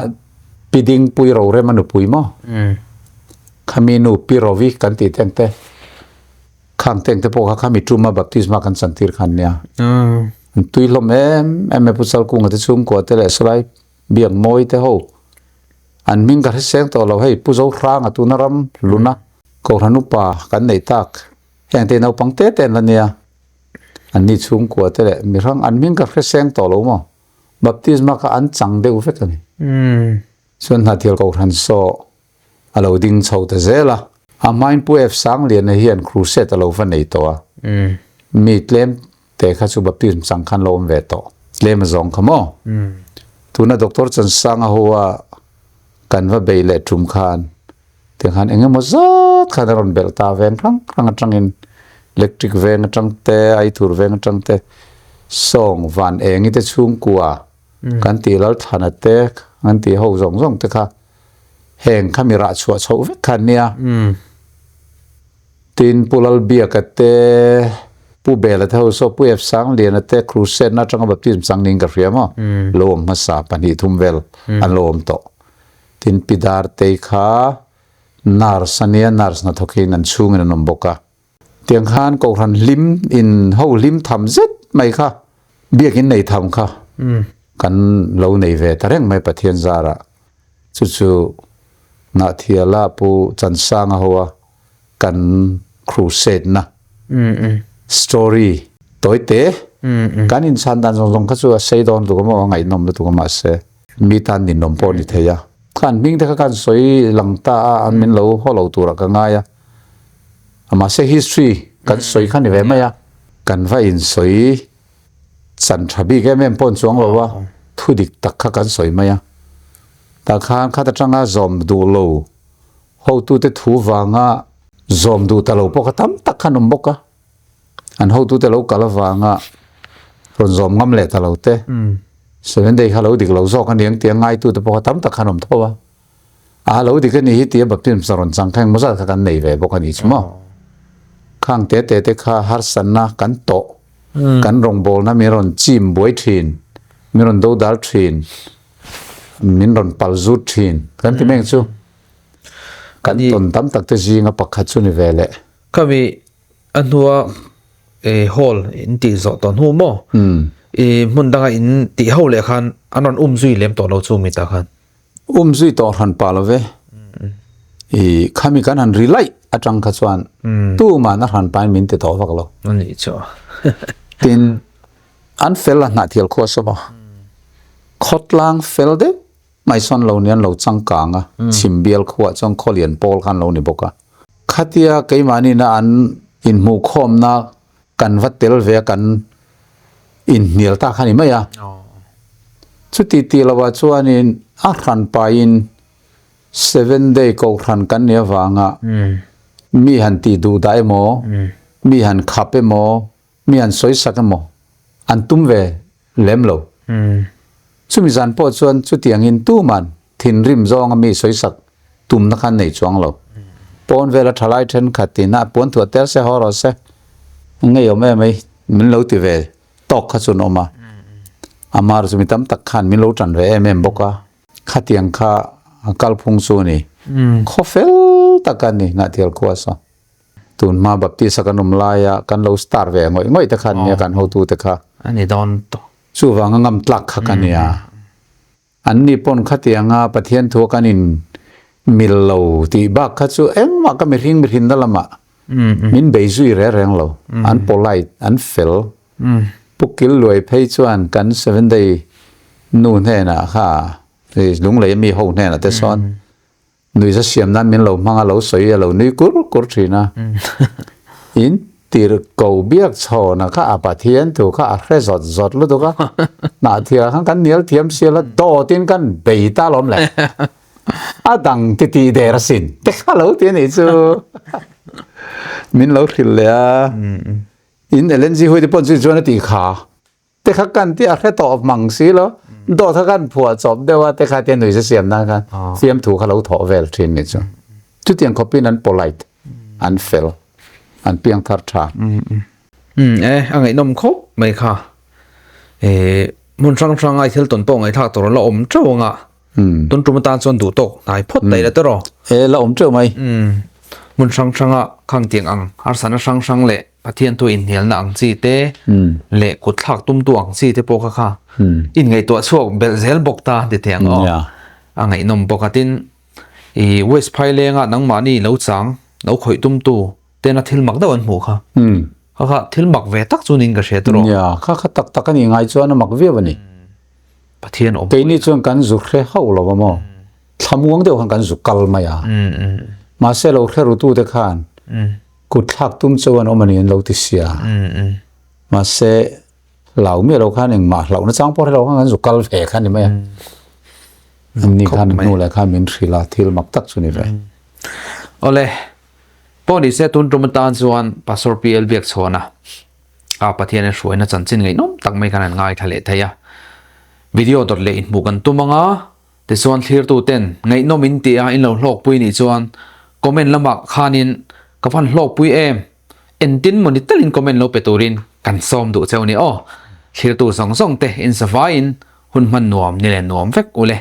Pi Dingpui Rorem a nupui maw? Khami nu Pi Rovi kan tih teng te, khang teng te pawh kha khami tuma baptisma kan chantir khan nia. An tui hlawm em em e Pu Chalkunga te chhungkua te leh sawlai Biak mawi te ho an hming ka hre seng tawh lo hei Pu Zohranga tuna ram hluna Kohhran upa kan neih tak heng te naupang te te an la nia an ni chhungkua te leh mihrang an hming ka hre seng tawh lo maw baptisma kha an chang deuh vek a ni. Chuan Hnahthial Kohhran saw a lo ding chho ta zel a, a hmain Pu F Sangliana hian crusade a lo va nei tawh a, mi tlem te kha chu baptism chang khan lo awm ve tawh, tlem a zawng kha maw? Tuna Doctor Chansanga hoa kan va bei leh tum khan tiang khan eng emaw zat khan a rawn belh ta veng hrang hrang atangin electric veng atang te, aithur veng atang te, sawng van engi te chhungkua kan tih Lalthlana te kan tih ho zawng zawng te kha heng kha mi rah chhuah chhoh vek kha an nia. Tin Pu Lalbiaka te, Pu Bela te ho saw Pu F Sangliana te Crusade na atanga baptism chang niin ka hria maw? Lo awm hmasa pahnih thum vel an lo awm tawh. Tin Pi Dartei kha nurse a nia, nurse hnathawkin an chhungin an awm bawk a. Tiang khan Kohhran hlim in ho hlim tham zet mai kha biakin nei tham kha kan lo nei ve ta reng mai Pathian zarah. Chu chu Nahthiala Pu Chansanga hoa kan crusade na story tawi te kan inchhan dan zawng zawng kha chu a sei dawn lutuk a maw a ngaihnawm lutuk a mahse mi tan ninawm pawh a ni thei a. Khan hming te kha khan sawi lang ta a an min lo haw lo turah ka ngai a. Mahse history kan sawi kha ni ve mai a. Kan va insawi chan tha bik em em pawh an chuang lo a, thu dik tak kha kan sawi mai a. Tah khan khat atanga zawm duh lo hotute thu vanga zawm duh ta lo pawh kha tam tak khan awm bawk a. An hotute lo kal avanga rawn zawm ngam leh ta lo te, Seven Day kha lo dik lo zawk a ni ang tih a ngaitute pawh kha tam tak khan awm tho a. A lo dik a nih hi tia baptism rawn chang kha engmaw zat kha kan nei ve bawk a nih chu maw. Khang te te te kha harsatna kan tawh, kan rawngbawlna min rawn chim buai thin, min rawn dodal thin, min rawn pal zut thin kan ti mek chu. Kan tawn tam tak te zinga pakhat chu ni ve leh. Khami a hnua hall in tih zawh tawh hnu maw? I hmun danga in tih ho leh khan an rawn um zui lem tawh lo chu mi tah khan. Um zui tawh hran pah lo ve. I khami kan han ri laih atang kha chuan tuman a hran pain min ti tawh vak lo. Ani chu. Tin an fel a hnah thial khua saw maw. Khawtlang fel deuh mai sawn lo ni an lo changkang a, chhim bial khuah chuan khawlian pawl khan lo ni bawk a. Khatia keimahni na an inhmuhkhawmna kan va tel ve a kan inhnial ta kha ni mai a. Chuti tih lovah chuanin a hran pahin Seven Day Kohhran kan nih avanga mi han tih duh dah emaw, mi han khap emaw, mi han sawisak emaw an tum ve lem lo. Chumi zan pawh chuan chutiangin tuman thinrim zawnga mi sawisak tumna kha an nei chuang lo. Pawn vela thalai thenkhat in a puan thuah tel se haw rawh se, ngeiawm em mai min lo ti ve tawk kha chu an awm a. Amar chu mi tam tak khan min lo tan ve em em bawk a. Khatiang kha kalphung chu a ni. Khaw fel tak a ni Ngahtial khua saw. Tun hma Baptist a kan awm laia kan lo star ve ngawih ngawih te khan nia kan hotu te kha. A ni dawn tawh. Chuvanga ngam tlak kha ka nia. An ni pawn khatianga Pathian thu a kan in mil lo tih bak kha chu engmah ka mihring mihrinna lamah min bei zui reng reng lo. An polite, an fel. Pu Kil Luai phei chuan kan Seventh Day nu hnenah kha lunglei ami ho hnenah te sawn Nuihza siam nan min lo hmang a, lo sawi a, lo nui kur kur thin a. In tir ko biak chhawn a kha a Pathian thu kha a hre zawt zawt lutuk a. Hnahthial khan kan nial thiam sial a, dawtin kan bei ta lawm le. A dang ti tih der asin te kha lo ti a nih chu. Min lo hrilh leh a. In Ellen G. Huai te pawh chu chuan a tih kha. Te kha kan tih a hre tawh mang si lo, dawt kha kan phuah chawp deuh a, te kha tia nuihza siam nan khan fiamthu kha lo thawh vel thin ni chu. Chutiang khawpin an polite, an fel, an piangthar tha. Umm e, a ngaihnawm khawp mai kha. E, hmun hrang hrang ai thil tawn pawh ngaihthlak tur a la awm teuh ang a. Tun tum atan chuan duh tawk hnai phawt daih la tawh. E, la awm teuh mai. Umm, hmun hrang hranga khang tiang ang, harsatna hrang hrang leh Pathian thu inhnialna ang chi te leh kut thlak tumtu ang chi te pawh kha kha inngaihtuah chhuak belh zel bawk ta ti thei ang aw. A ngaihnawm bawk a tin i West Phailenga nangmahni lo chang lo khawih tumtu tena thil mak deuh an hmuh kha. Kha kha thil mak ve tak chu niin ka hria tawh. Nia, kha kha tak tak a nih ngai chuan a mak viau a ni. Pathian awm. Keini chuan kan zu hre hauh lo a maw. Thlamuang deuh khan kan zu kal mai a. Mahse lo hre rutute khan Kut thlak tum chu an awm a ni an lo ti sia. Mahse hlau miah lo khan engmah hlauhna chang pawh hre lo khan kan zu kal ve kha ni mai a. An ni khan hnu leh khan min hrilh a, thil mak tak chu ni ve. Awle, pawh ni se tun tum atan chuan Pastor PL Biakchhawna a Pathian a hruaina chanchin ngaihnawm tak mai khan an ngaithla leh thei a. Video dawt leh inhmuh kan tum ang a. Tichuan thlirtuten ngaihnawm in tih a in lo hlawkpui nih chuan comment lamah khanin ka van hlawkpui em? Entin maw ni talin comment lo pe turin kan sawm duh cheu ni aw. Thlirtu zawng zawng te in zavaiin hun hman nuam ni leh nuam vek ule.